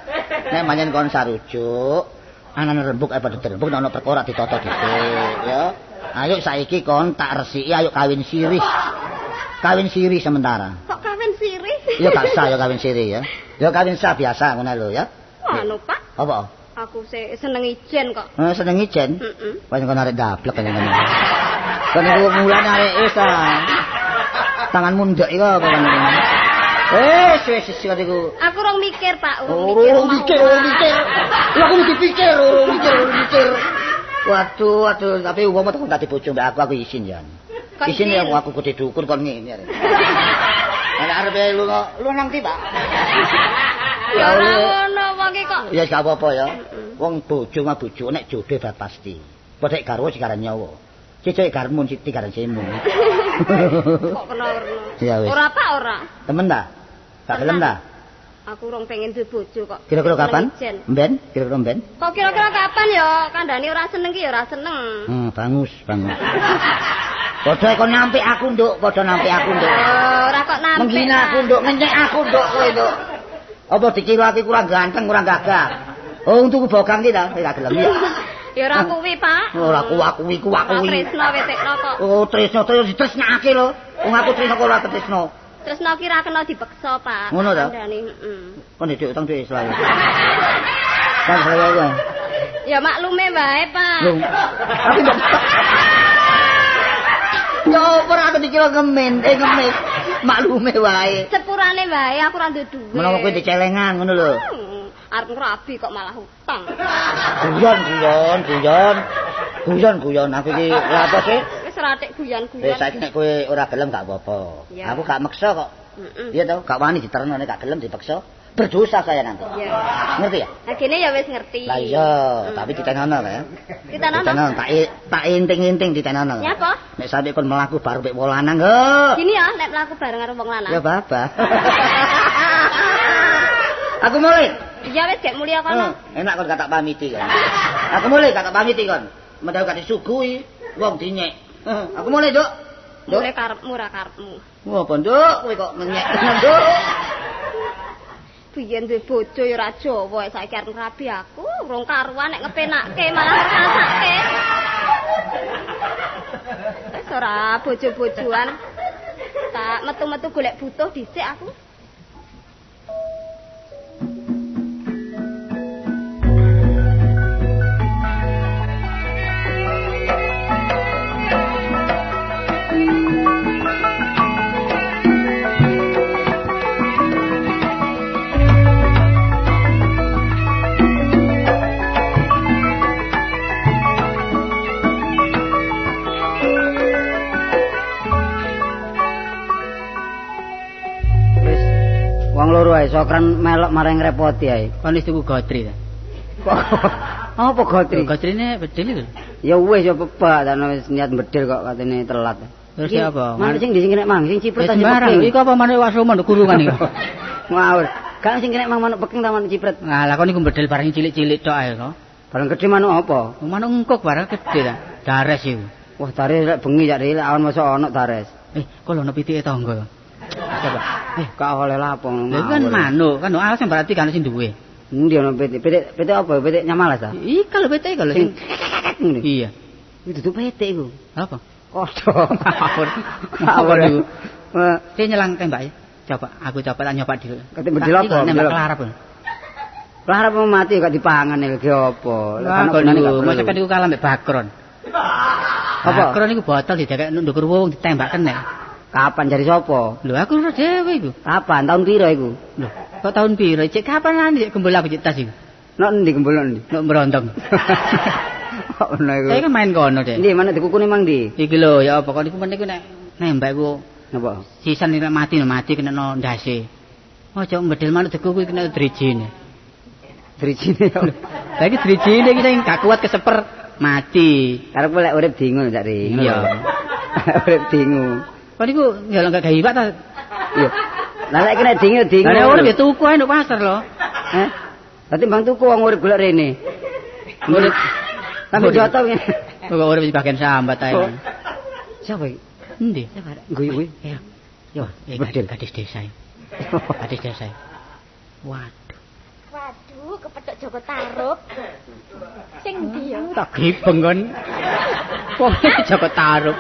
Nek manyen kon sarujuk, anane rembug ae padha dirembug nek ana perkara ditata dhisik ya. Ayo saiki kon tak resiki ayo kawin sirih. Kawin sirih sementara. Kok kawin sirih? Ya gak sah ya kawin sirih ya. Ya kawin sah biasa ngono lho ya. Anu Pak. Apa? Aku sih seneng ijen kok. Seneng ijen? Heeh. Wis kon arek dablek kene ngene. Kon iku mulane arek wis ta. Tanganmu ndek iku apa kon niku? Wis wis wis iku. Aku rong mikir, Pak. Urung mikir, urung mikir. Lah aku dipikir, urung mikir, urung mikir. Waduh, waduh, tapi umpama tekan dadi bojo mbek aku isin jan. Isin ya aku kudu dukun kon ngene arek. Nek arepe lunga, lu nang ndi, Pak? Ya ora ngono wong iki kok. Ya gak apa-apa ya. Wong bojo mah bojo nek jodoh bab pasti. Padha garwa sikaran nyawa. Cecek garmun siti garan semu. Kok kena werna. Ora Pak ora. Temen ta? Gak gelem ta? Aku rong pengen duwe bojo kok. Kira-kira kapan? Mben, kira-kira mben. Kok kira-kira kapan ya? Kandhane ora seneng ki ya ora seneng. Bangus, bangus. Padha kon nampik aku, Nduk, padha nampik aku, Nduk. Ora kok nampik. Menghina aku, Nduk, ngenyek aku, Nduk, kowe, Nduk. Apa dikira aku kurang ganteng, kurang gagah? Oh, tuku bogang ki ta, ora gelem ya. Ya ora kuwi, Pak. Ora kuwi, kuwi kuwi. Tresno wetekno kok. Oh, tresno terus ditresnake lho. Wong aku tresno kok ora tresno. Tresno ki ra kena dipeksa, Pak. Ngono ta? Heeh. Kon ndek utang dhuwit selawe. Kan selawe. Ya maklume wae, Pak. Lho. Aku mbok. Ya ora aku dikira ngemen, ngemis. Maklume wae. Sepurane wae aku ora duwe dhuwit. Menawa kowe dicelengan ngono lho. Arep ngrabi kok malah utang. Guyon, guyon, guyon. Guyon, guyon aku iki lha apa sih? Wis ratik guyon-guyon. Wis saiki nek kowe ora gelem gak apa-apa. Aku gak meksa kok. Iya to, gak wani diterno nek gak gelem dipeksa. Berdosa saya nanti. Iya. Ngerti ya? Lah kene ya wis ngerti. Lah iya, tapi ditenono ya. Ditenono. Tak inting-inting ditenono. Nyapa? Nek sampe kon mlaku bareng mek wong lanang, ho. Gini ya, nek mlaku bareng karo wong lanang. Ya babah. Aku mulai. Iya wis gek mulya kono. Enak kon gak tak pamiti kon. Aku mulai gak tak pamiti kon. Mendaw gak disuguhi wong dinyek. Aku mulai, Nduk. Mulai karepmu ra karepmu. Wah, apa, Nduk? Kowe kok ngenyek tenan, Nduk. Biyen duwe bojo ya ora Jawa, saiki arep ngrabi aku, urung karuan nek ngepenakke malah ngrasake. Wis ora bojo-bojoan. Tak metu-metu golek butuh dhisik aku. Wong loro ae sokran melok marang ngrepoti ae. Kon wis tuku gotri ta? Apa gotri? Gotrine bedil iku. Ya wis ya bebak ta wis niat bedil kok katene telat. Terus ya apa? Manuk sing ndi sing kena mang sing cipret ta sing peking. Iku apa manuk wasuman kurungan iku. Ngawur. Gak sing kena mang manuk peking ta manuk cipret. Nah, lah kon iku bedil barang cilik-cilik tok ae to. Barang gedhe manuk apa? Manuk engkuk barang gedhe ta. Dares iku. Wah, dares lek bengi cak lek awan mosok ono dares. Kok lho ono pitike tangga. Coba. Gak oleh lapo. Lha iku kan manuk, kan alas berarti kan sing duwe. Endi ono pitik? Pitik pitik apa? Pitik nyamalas ta? Iki lho pitik iku lho sing ngene. Iya. Iki dudu pitik iku. Apa? Kodho. Apa iku? Sing nyelang tembake. Coba aku coba tak nyoba dhewe. Ketik bedil apa? Nembak kelarap. Kelarap mati gak dipangan iki apa? Lah gunane gak perlu. Mosok iku kalah mbek bakron. Apa? Bakron iku botol didekek ndukur wong ditembak kena. Kapan jari sapa? Lho aku ora dhewe iku. Kapan? Tahun piro iku? Lho, kok tahun piro? Cek kapan lan cek gembul aku cek tas iku. Nok endi gembul nok endi? Nok Mrontong. Kok ngono iku? Saya kan main kono, Dek. Endi manuk dikukune mang ndi? Iki lho, ya apa kon iku meneh iku nek nembak iku napa? Sisan nek mati mati kena no ndase. Ojo mbedil manuk dikuku kena drijine. Drijine ya. Lah iki drijine iki sing gak kuat keseper mati. Karepku lek urip dingu cak ri. Iya. Urip dingu. Kon iku ya gak gawe iwak ta? Iya. Lah lek kena dingu dingu. Lah nek urip ya tuku ae nduk pasar lho. Heh. Dadi mbang tuku wong urip golek rene. Urip sampe joto ngene. Kok urip di bagian sambat ae. Siapa iki? Endi? Guyu kuwi. Iya. Yo, bedil gadis desa. Gadis desa. Waduh. Waduh, kepethuk Joko Tarub. Sing ndi ya? Tak gibeng kon. Wong Joko Tarub.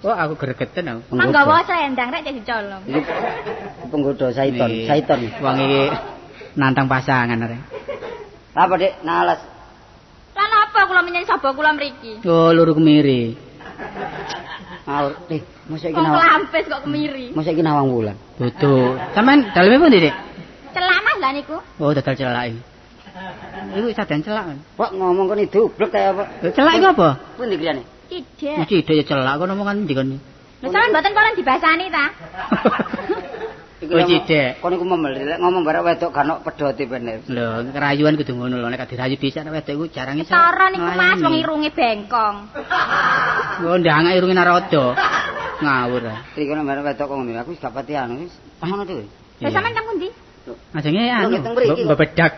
Wah, aku gregeten aku. Manggawa selendang rek cek dicolong. Penggoda Saiton, Saiton. Wong iki nantang pasangan arek. Apa, Dik? Nales. Lah napa kula menyang saba kula mriki? Oh, luru kemiri. Ngawur, Dik. Mosok iki nawang. nawang. Lampis kok kemiri. Mosok iki nawang wulan. Dudu. Sampeyan daleme pundi, Dik? Celak Mas lha niku. Oh, dodol celak iki. Iku sadan celak. Kok ngomong kon idublek kaya apa? Celak iku apa? Pundi griyane? Cidek. Mesti cidek ya celak kono omongan ndi kon. Lho sampean mboten paran dibasani ta? Iku cidek. Kon iku memel lek ngomong barek wedok gak ono pedote bener. Lho, kerayuan kudu ngono lho nek gak dirayu dhisik nek wedok iku jarang iso. Ketara niku Mas wong irunge bengkong. Oh, ndangak irunge naroda. Ngawur. Iki nek barek wedok kok ngono aku wis gak pati anu wis. Ngono dhewe. Lha sampean teng pundi? Ajenge anu bebedak.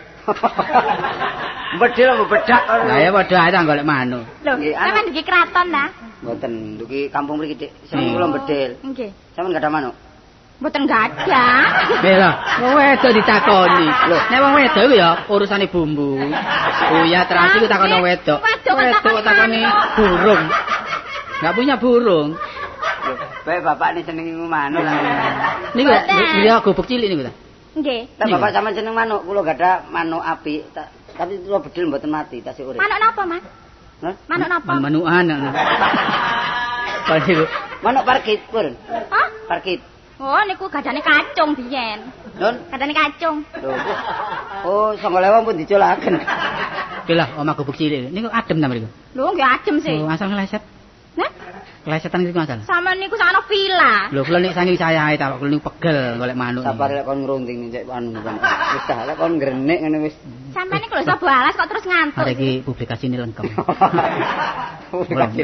Bedil bebedak. Lah ya padha ae ta golek manuk. Lho, sampean ndugi kraton ta? Mboten, ndugi kampung mriki, Dik. Sampeyan kula bedil. Nggih. Sampeyan gak ada manuk? Mboten gadah. Lha lho, wong wedok ditakoni. Nek wong wedok iku ya urusane bumbu. Uyah terasi ku takono wedok. Wedok takoni burung. Enggak punya burung. Bae bapakne seneng manuk lah. Niku ya gobek cilik niku ta. Nggih. Lah bapak sampean seneng manuk, kula gadah manuk apik, tapi kula bedil mboten mati, tasih urip. Manuk napa, Mas? Hah? Manuk napa? Manukan. Manuk parkit, Pur. Hah? Parkit. Oh, niku gadane kacung biyen. Nun? Gadane kacung. Lho. Oh, 9.000 pun dicolaken. Oke lah, omah gubuk cilik. Niku adem ta mriku? Lho, nggih adem sih. Oh, asal ngleset. Hah? Klesetan iki masalah. Sampeyan niku sakno villa. Lho kula nek saking sayahe ta kula niku pegel golek manuk. Sabar lek kon ngrunding cek anu kon. Wis ta lek kon ngrenik ngene wis. Sampeyan niku lho sapa alas kok terus ngantuk. Arek iki publikasine lengkap.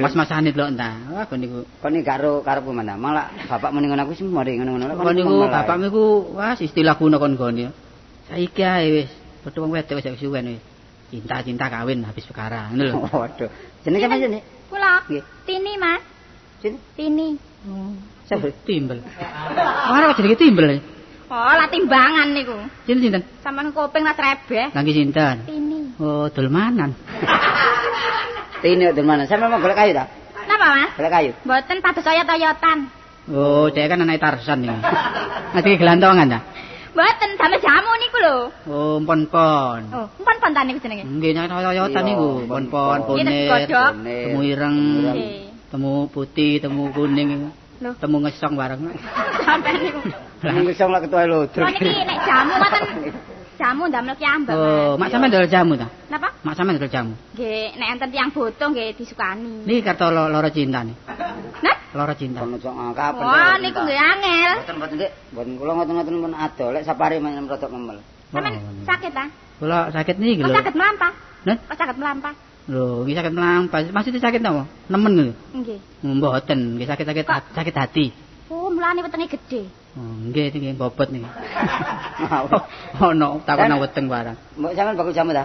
Mas-masane delok entah. Wah kon niku. Kon iki karo karepku mana? Malah bapak muni ngono aku wis mari ngono-ngono. Kon niku bapakmu iku wah istilah kuno kon gone. Saiki ae wis padha wong wedok wis suwen wis. Cinta-cinta kawin habis perkara ngono lho. Waduh. Jenenge sampeyan jenenge? Kula. Tini, Mas. Tini. Oh, sapa timbel. Ora kok jenenge timbel. Oh, lah timbangan niku. Sinten sinten? Sampeyan kuping lah trebeh. Lha nggih sinten? Tini. Oh, dolmanan. Tini dolmanan. Sampeyan mau golek kayu ta? Napa, Mas? Golek kayu. Mboten pados oyot-oyotan. Oh, dhek kan anake Tarsan niku. Ngati gelantongan ta? Mboten, damel jamu niku lho. Oh, empon-pon. Oh, empon-pon ta niku jenenge? Nggih, oyot-oyotan niku, empon-pon, bonir, temu ireng. Temu putih, temu kuning, temu ngesong bareng. Sampeyan niku. Temu ngesong lak ketuae lodro. Oh niki nek jamu ngoten. Jamu ndamel kiambak. Oh, mak sampeyan ndol jamu ta? Napa? Mak sampeyan ndol jamu. Nggih, nek enten tiyang butuh nggih disukani. Niki karto loro cinta nih. Nah? Loro cinta. Kono cok kapan? Wah, niku nggih angel. Mboten mboten Dik, mboten kula ngoten-ngoten pun ado lek sapare menyang rodok memel. Sampeyan sakit ta? Kula sakit niki lho. Kok sakit mlampah? Nah? Kok sakit mlampah? Lho, nggih sakit mlampah. Maksudnya sakit napa? Nemen lho. Nggih. Mboten, nggih sakit-sakit sakit hati. Oh, mulane wetenge gedhe. Oh, nggih niki bobot niki. Ono takon nang weteng barang. Mbok sampean bakul jamu ta?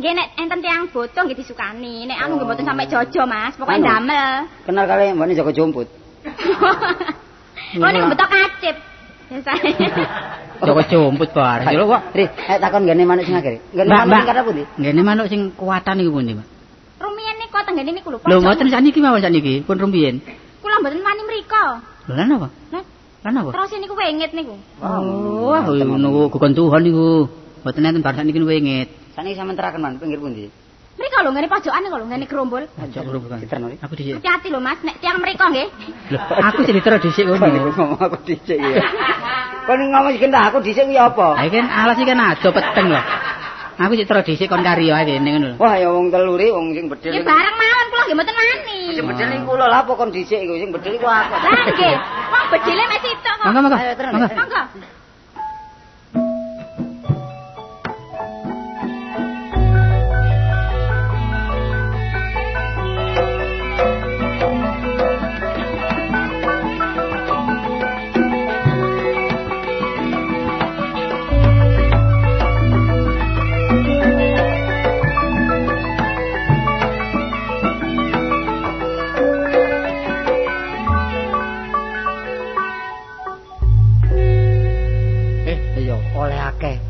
Nggih nek enten tiyang butuh nggih disukani. Nek anu nggih mboten sampe jojo, Mas. Pokoke ndamel. Kenal kali mbokne Joko Jumput. Oh, niku betok kacip. Biasane. Joko Jumput bareng. Lho kok, Ri, takon nggene manuk sing akeh. Nggene manuk sing kathah pundi? Nggene manuk sing kuwatan niku pundi, Pak? Rumiyin niku tenggene niku lho. Lho mboten sakniki mawon sakniki, pun rumiyin. Kula mboten wani mriko. Lho lha napa? Lha napa? Terus niku wengit niku. Oh, wah niku gugon Tuhan niku. Mboten enten bar sakniki wengit. Sakniki sampean teraken man pinggir pundi? Mriko lho ngene pojokan niku lho ngene gerombol. Pojok gerombol. Aku dhisik. Hati-hati lho Mas, nek tiyang mriko nggih. Lho, aku sing ditero dhisik ngono. Ngomong aku dhisik ya. Kon ngomong iki entah aku dhisik kuwi apa? Ha iki kan alas iki kan ado peteng lho. Aku sik tero dhisik kon karya ae kene ngono lho. Wah ya wong telu ri wong sing bedhil. Ya bareng mawon kula nggih mboten wani. Sing bedhil niku kula lha apa kon dhisik iku sing bedhil iku aku. Lah nggih. Wong bedhile mek sitok kok. Monggo monggo. Monggo.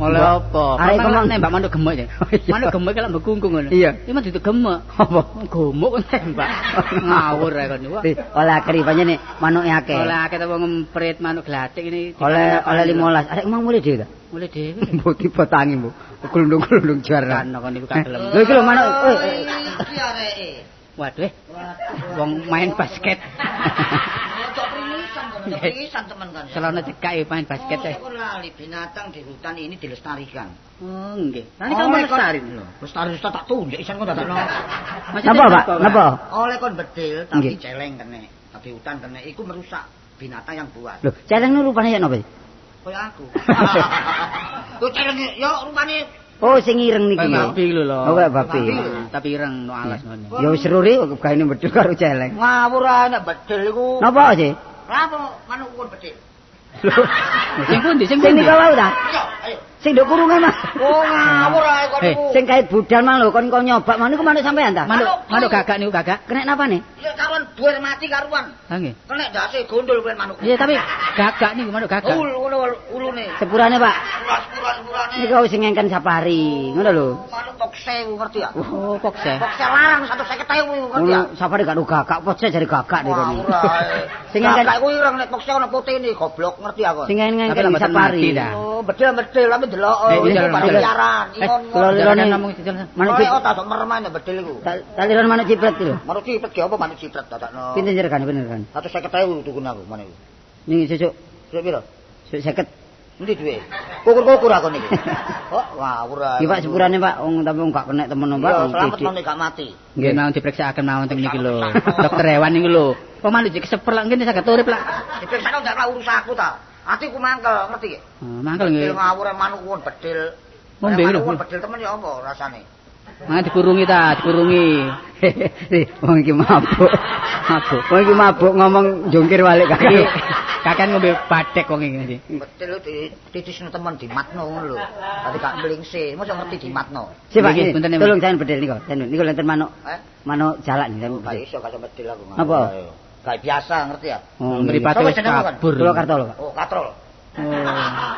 Oleh apa? Arek kok nembak manuk gemuk ya. Manuk gemuk iki lak mbekungkung ngono. Iki mah duduk gemuk. Apa? Gemuk nembak. Ngawur ae kon. Oleh akeh pancene manuke akeh. Oleh akeh ta wong ngemprit manuk glatik ini. Oleh oleh 15. Arek mang mulih dhewe ta? Mulih dhewe. Mbok tiba tangi mbok. Glundung-glundung jaran kon niku kagelem. Lho iki lho manuk. Iki areke. Waduh. Wong main basket. Pisan temen kan. Celana cekak main basket. Oh, lali binatang di hutan ini dilestarikan. Oh, nggih. Lah nek kamu lestari lho. Lestari tak tunjuk isan kok dadakno. Napa, Pak? Napa? Oleh kon bedil tapi celeng kene, tapi hutan kene iku merusak binatang yang buas. Lho, celeng nu rupane ya napa? Kaya aku. Lho celeng ya rupane. Oh, sing ireng niki. Kayak babi lho. Oh, kayak babi. Tapi ireng no alas ngono. Ya wis seru ri gaene bedil karo celeng. Ngawur ae nek bedil iku. Napa sih? Lah apa manuk kon bedil? Lho, sing pundi sing pundi? Sing nika wau ta? Iya, ayo. Sing nduk kurungan, Mas. Oh, ngawur ae kon iku. Sing kait budal mang lho kon kok nyobak mang niku manuk sampean ta? Manuk, manuk gagak niku gagak. Kenek napane? Iya, karuan buer mati karuan. Ha nggih. Kenek ndase gondol kuwi manuk. Iya, tapi gagak niku manuk gagak. Ul ngono ulune. Sepurane, Pak. Sepurane. Niku sing ngengken safari, ngono lho. Manuk pokse ngerti ya? Oh, pokse. Pokse larang 150.000 ngerti ya? Ngono safari gak gagak, pokse jare gagak niku. Sing ngengken gagak kuwi ireng nek pokse ana putihne goblok ngerti aku. Sing ngengken safari. Oh, bedil-bedil tapi delok piaran. Kula namung manuk cipret tak merem bedil iku. Taliran manuk cipret iki lho. Manuk cipret ki apa manuk cipret dadakno. Pinten regane pinten regane? 150.000 tukune aku manuk iku. Ning sesuk. Sesuk piro? Sesuk 50. Endi duwe? Kukur-kukur aku niki. Kok ngawur ae. Nggih Pak sepurane Pak, wong tapi gak kenek temen Pak. Iya, selamat nang gak mati. Nggih mau diperiksakaken mawon teng niki lho. Dokter hewan niku lho. Wong manuk jek keseper lak ngene saged urip lak. Diperiksakno ndak urus aku ta. Atiku mangkel, ngerti nggih? Mangkel nggih. Ngawur manuk won bedil. Ngombe lho. Won bedil temen ya apa rasane? Mangan dikurungi ta, dikurungi. Wong iki mabuk. Mabuk. Wong iki mabuk ngomong jungkir walik kakek. Kakean ngombe badhek wong iki. Betul titisno temen dimatno ngono lho. Dadi gak mlingse, mosok ngerti dimatno. Sik Pak, tolong sampean bedil niku. Niku lenten manuk. Manuk jalak niku. Gak iso gak bedil aku. Apa? Gak biasa ngerti ya. Oh, mripate wis kabur. Kula Kartolo, Pak. Oh, Katrol. Oh.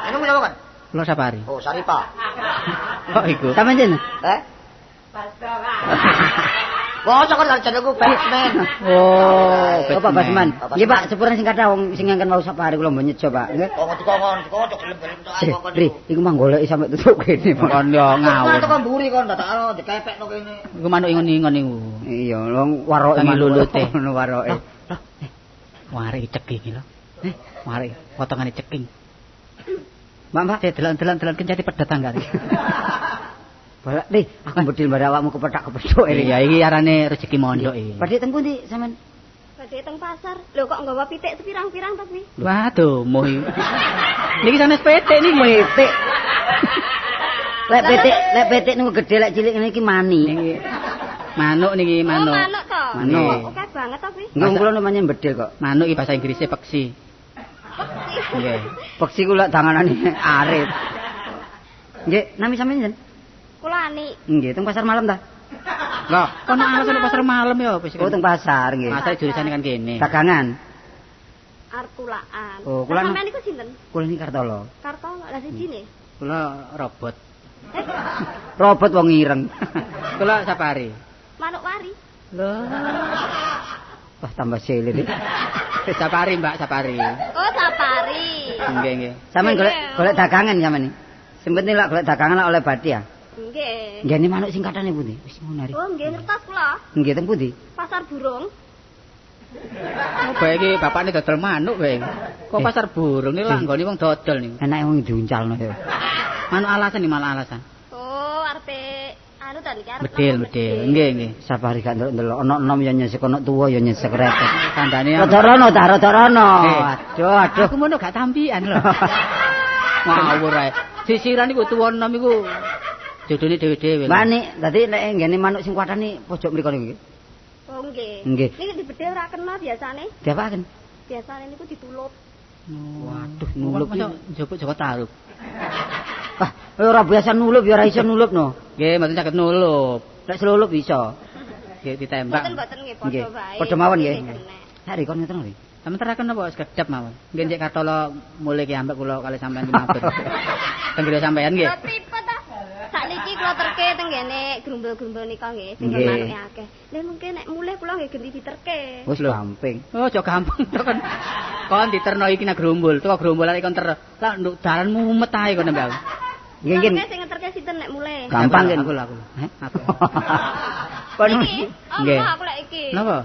Ini menapa kan? Kula Sapari. Oh, Saripa. Kok iku? Sampeyan jeneng? Eh? Bocah kok jenengku Batman. Oh, Bapak Basman. Nggih Pak, sepurane sing kathah wong sing ngangken wau Sapari kula mbok nyejo Pak. Nggih. Kok dikongkon, dikongkon gelem-gelem tok aku kon. Ri, iku mah goleki sampe tutup kene. Kon yo ngawur. Teko mburi kon dadakno dikepekno kene. Iku manuk ingon-ingon iku. Iya, wong waroke lulute. Ngono waroke. Wareke ceking iki lho. Wareke potongane ceking. Mbak, Mbak, delok-delok kencati pedhot tanggane. Balak nih, aku bedil mbak awakmu kepethak-kepethuk iki. Ya iki arane rezeki mondok iki. Badhe teng pundi sampean? Badhe teng pasar. Lho kok nggawa pitik sepirang-pirang to kuwi? Waduh, moh iki. Niki sanes pitik niki pitik. Lek pitik niku gedhe, lek cilik ngene iki mani. Niki manuk niki manuk. Oh, manuk to. Manuk. Oke banget to kuwi. Nggih kula namanya bedil kok. Manuk iki bahasa Inggrise peksi. Peksi. Nggih. Peksi ku lek danganane arit. Nggih, nami sampeyan sinten? Kula Ani. Nggih, teng pasar malam ta? Lah, kono alasan pasar malam ya apa sih? Oh, teng pasar nggih. Pasar jurusane kan kene. Dagangan. Arep kulaan. Oh, kula sampeyan niku sinten? Kula niki Kartolo. Kartolo, lah sijine? Kula robot. Robot wong ireng. Kula Sapari. Manuk wari. Lho. Wah, tambah selir. Sapari, Mbak, Sapari. Oh, Sapari. Nggih, nggih. Sampeyan golek dagangan sampeyan iki. Sing penting lek golek dagangan lek oleh bathi ya. Nggih. Nggih manuk sing kathane pundi? Wis ngono ari. Oh, nggih ngertos kula. Nggih teng pundi? Pasar burung. Oh, bae iki bapakne dodol manuk bae. Kok pasar burung iki lak nggone wong dodol niku. Enake wong diuncalno ya. Manuk alasan iki malah alasan. Oh, arepe anu ta niki arep. Bedil, bedil. Nggih, nggih. Sapari gak ndelok-ndelok ana enom ya nyesek ana tuwa ya nyesek repot. Kandhane rada rono ta, rada rono. Aduh, aduh. Aku mono gak tampian lho. Ngawur ae. Sisiran iku tuwa enom iku jodone dhewe-dhewe. Mbak Nik, dadi nek nggene manuk sing kuatane pojok mriko niku nggih. Oh nggih. Nggih. Niki dibedhil ora kena biasane. Diapakaken? Biasane niku ditulup. Waduh, nulup mosok njupuk Joko Tarub. Wah, ora biasa nulup ya ora iso nulup no. Nggih, mboten saged nulup. Nek selulup iso. Nggih ditembak. Mboten-mboten nggih padha wae. Padha mawon nggih. Hari kon ngeten lho. Sampeyan teraken napa sekedhap mawon. Nggih Cek Kartolo mulih ki ambek kula kali sampean ki mampir. Teng griya sampean nggih. Pripun ta? Sakniki kula terke teng ngene grumbul-grumbul nika nggih sing manuke akeh. Lha mungkin nek mulih kula nggih genti diterke. Wis gampang. Oh, aja gampang to kon. Kon diterno iki nang grumbul, teko grumbulan iki kon ter. Lah nduk dalan mumet ae kon mbak. Nggih nggih. Sing ngeterke sinten nek mulih? Gampang nggih aku lho aku. Heh, aku. Kon nggih. Aku lek iki. Napa?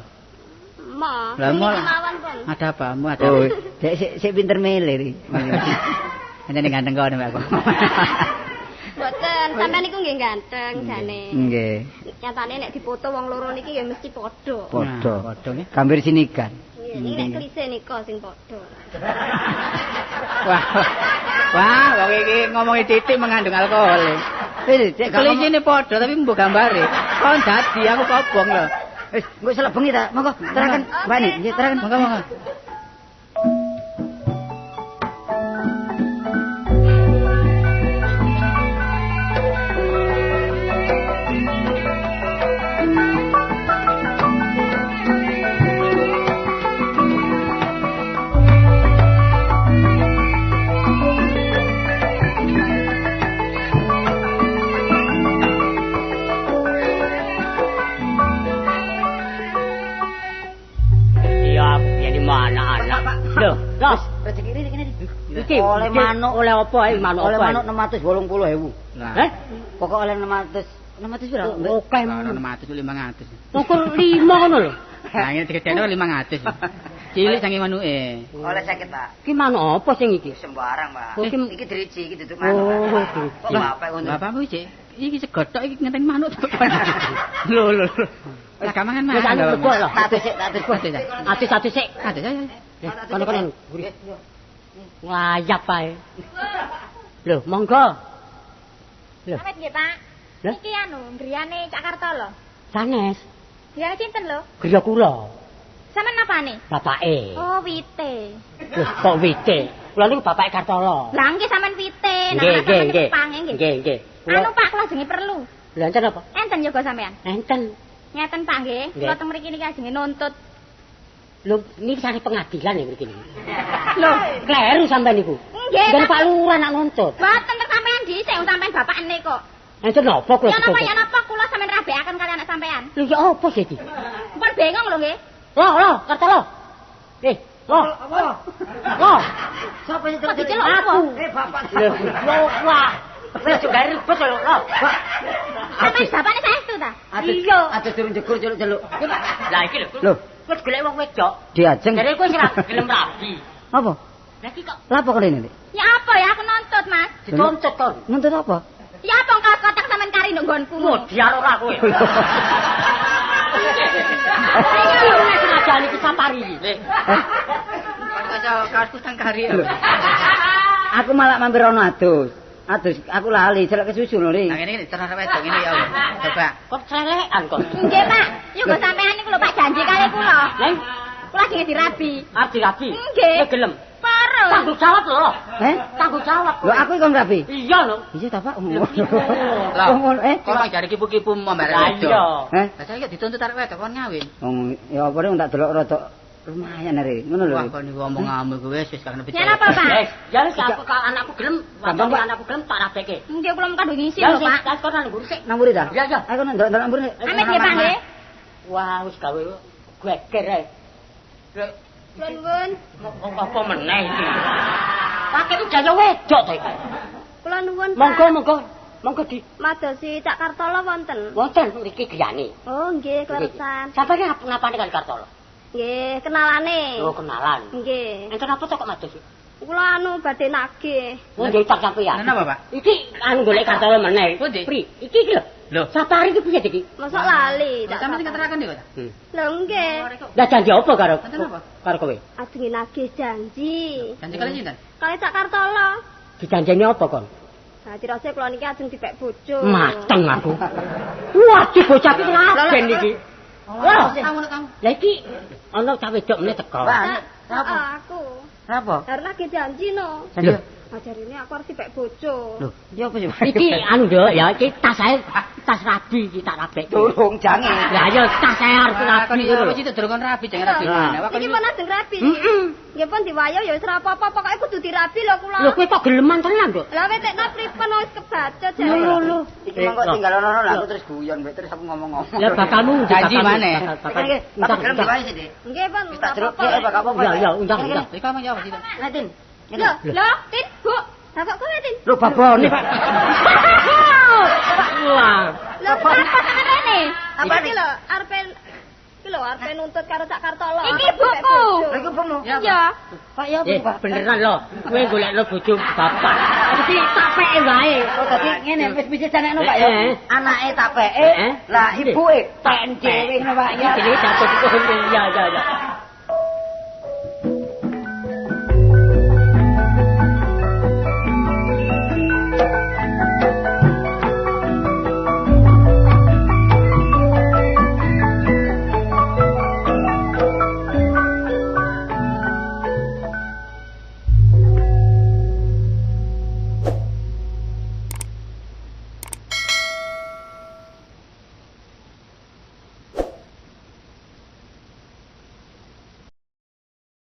Ma. Lah mawon pun. Ada apa? Mu ada. Oh, dek sik pinter mele iki. Enten ganteng kono mbak aku. Mboten, sampean niku nggih ganteng jane. Nggih. Nyatane nek dipoto wong loro niki ya mesti padha. Padha. Padha nggih. Gambir sinigan. Nggih, iki nek klise nika sing padha. Wah. Wah, wong iki ngomongi titik mengandung alkohol. Wis, cek klisine padha tapi mbuh gambare. Kon dadi aku kobong lho. Wis, engko selek bengi ta. Monggo, teraken Mbak Nik, nggih teraken. Monggo, monggo. Lho, lho, rezeki ini kene iki oleh manuk oleh apa ae manuk oleh manuk 680.000. Heh, pokok oleh 600 pira? Oke, 600 500. Ukur 5 ngono lho. Nah, ngene digedhekno 500. Cilik saking manuke. Oleh 50, Pak. Ki manuk apa sing iki? Sembarang, Pak. Iki driji, iki duduk manuk. Oh, driji. Kok bapak ngono? Bapakmu iki iki segothok iki ngenteni manuk to. Lho lho. Lah gak mangan manuk. Wis anu lebo lho. Tak sik, tak sik. Atis-atis sik. Atis. Kono-kono. Nglayap ae. Lho, monggo. Lho. Amit nggih, Pak. Iki anu griyane Cak Kartolo. Sanes. Griyane sinten lho? Griya kula. Sampeyan napane? Bapake. Oh, wite. Lho, kok wite? Kula niku bapake Kartolo. Lah nggih sampean wite. Nah, sampean pange nggih. Nggih, nggih. Anu Pak, kula ajenge perlu. Lho enten apa? Enten yoga sampean. Enten. Ngeten Pak nggih, kula teng mriki niki ajenge nuntut. Lho, niki sare pengadilan ya mriki niki. Lho, kleru sampean niku. Nggih. Nggih Pak Lurah nak nuntut. Mboten teng sampean dhisik, wong sampean bapakne kok. Enten napa kula? Ya napa ya napa kula sampean rabekaken kali anak sampean. Lho ya apa sih iki? Mpun bengong lho nggih. Lho, lho, Kartolo. Lho. Apa? Lho. Sapa sing terus? Aku. Bapak. Lho, wah. Wis gawe ribet lho. Sampeyan bapakne saestu ta? Iya. Aduh durung jegur celuk-celuk. Lah iki lho. Lho, wis golek wong wedok. Diajeng. Jare kowe ora gelem rabi. Apa? Lah iki kok Lah apa kene iki? Ya apa ya aku nuntut, Mas. Dituntut kon. Nuntut apa? Ya apa kaos kotak sampean kari nduk nggonku. Modiar ora kowe. Iki wis ngajani iki Sapari iki. Kaosku tang kari. Aku malah mampir ono adus. Adus aku lali celek kesusu lho, Ri. Nah ngene iki terus wedok ngene ya. Coba. Kok celekan kok. Nggih, Pak. Yo sampean niku lho Pak janji kali kula. Lah kula jenenge dirabi. Arep dirabi? Nggih. Kowe gelem? Pareng. Tanggung jawab lho. Eh? Tanggung jawab. Lho aku iki kon rabi. Iya lho. Iya ta, Pak. Lah ngono eh. Kok jare kipu-kipu mbak wedok. Iya. Eh? Lah saiki dituntut arek wedok kon ngawin. Wong ya apa nek tak delok rada lumayan are. Ngono lho. Wah kon niku omonganmu iku wis wis karena Ya napa, Pak? Wis, ya wis aku anakku gelem, anakku gelem tak rabeke. Nggih kula mung ngisi lho, Pak. Ya wis kon nang mburi sik. Nang mburi ta? Iya, iya. Aku nang ndelok mburi. Amit nggih, Pak nggih. Wah, wis gawe geger ae. Kula nuwun. Apa meneh iki? Pakai jaya wedok to iki. Kula nuwun, Pak. Monggo, monggo. Monggo di madosi Cak Kartolo wonten. Wonten mriki griyane. Oh, nggih, kleresan. Sampeyan ngapane kan Kartolo? Nggih, kenalane. Oh, kenalan. Nggih. Enten apa to kok madosi? Kula anu badhe nagih. Oh, nggih utang sampeyan. Napa, Pak? Iki anu golek Kartolo meneh. Pri, iki iki lho. Lho, Sapari iki piye iki? Mosok lali. Sampeyan sing keterakan niku ta? Lho nggih. Lah janji apa karo? Karo kowe? Ajenge nagih janji. Janji kali sinten? Kali Cak Kartolo. Dijanjeni apa kon? Lah tirose kula niki ajeng dipek bojo. Mateng aku. Wah, iki bocah iki ngaben iki. Wah, lah iki ana cah wedok meneh teko. Aku. Napa? Arep nagih janji no. Janji. Ajarine aku arep dipek bojo. Lho, iya apa sih? Iki anu Nduk ya, iki tas ae, tas rabi iki tak rabek. Durung jange. Lah iya tas ae arep rabi. Lah kok durung kon rabi jange rabi. Iki pun ajeng rabi. Nggih pun diwayo ya wis ora apa-apa, pokoke kudu dirabi lho kula. Lho kowe kok geleman tenan, Nduk? Lah wetekno pripun wis kebaca jare. Lho lho. Iki mongko tinggal ono lho aku terus guyon mbek terus aku ngomong-ngomong. Lah bakalmu janji maneh. Bakal gelem diwayo sih, Dik. Nggih pun. Wis tak jeruk bakal apa-apa. Ya ya undang undang. Iki kamu ya apa sih? Tin. Lho, lho, Tin, Bu. Lah kok kowe, Tin? Lho babone, Pak. Wah. Lho, apa sampean rene? Apa iki lho, arepe iki lho arepe nuntut karo Cak Kartolo. Iki buku. Lha iku bukumu. Iya. Pak ya apa, Pak? Beneran lho. Kowe golekno bojo bapak. Iki tapeke wae. Oh, dadi ngene wis wis janekno, Pak ya. Anake tapeke, lah ibuke pen dhewe ngono, Pak ya. Iki jenenge jatuh. Iya, iya, iya.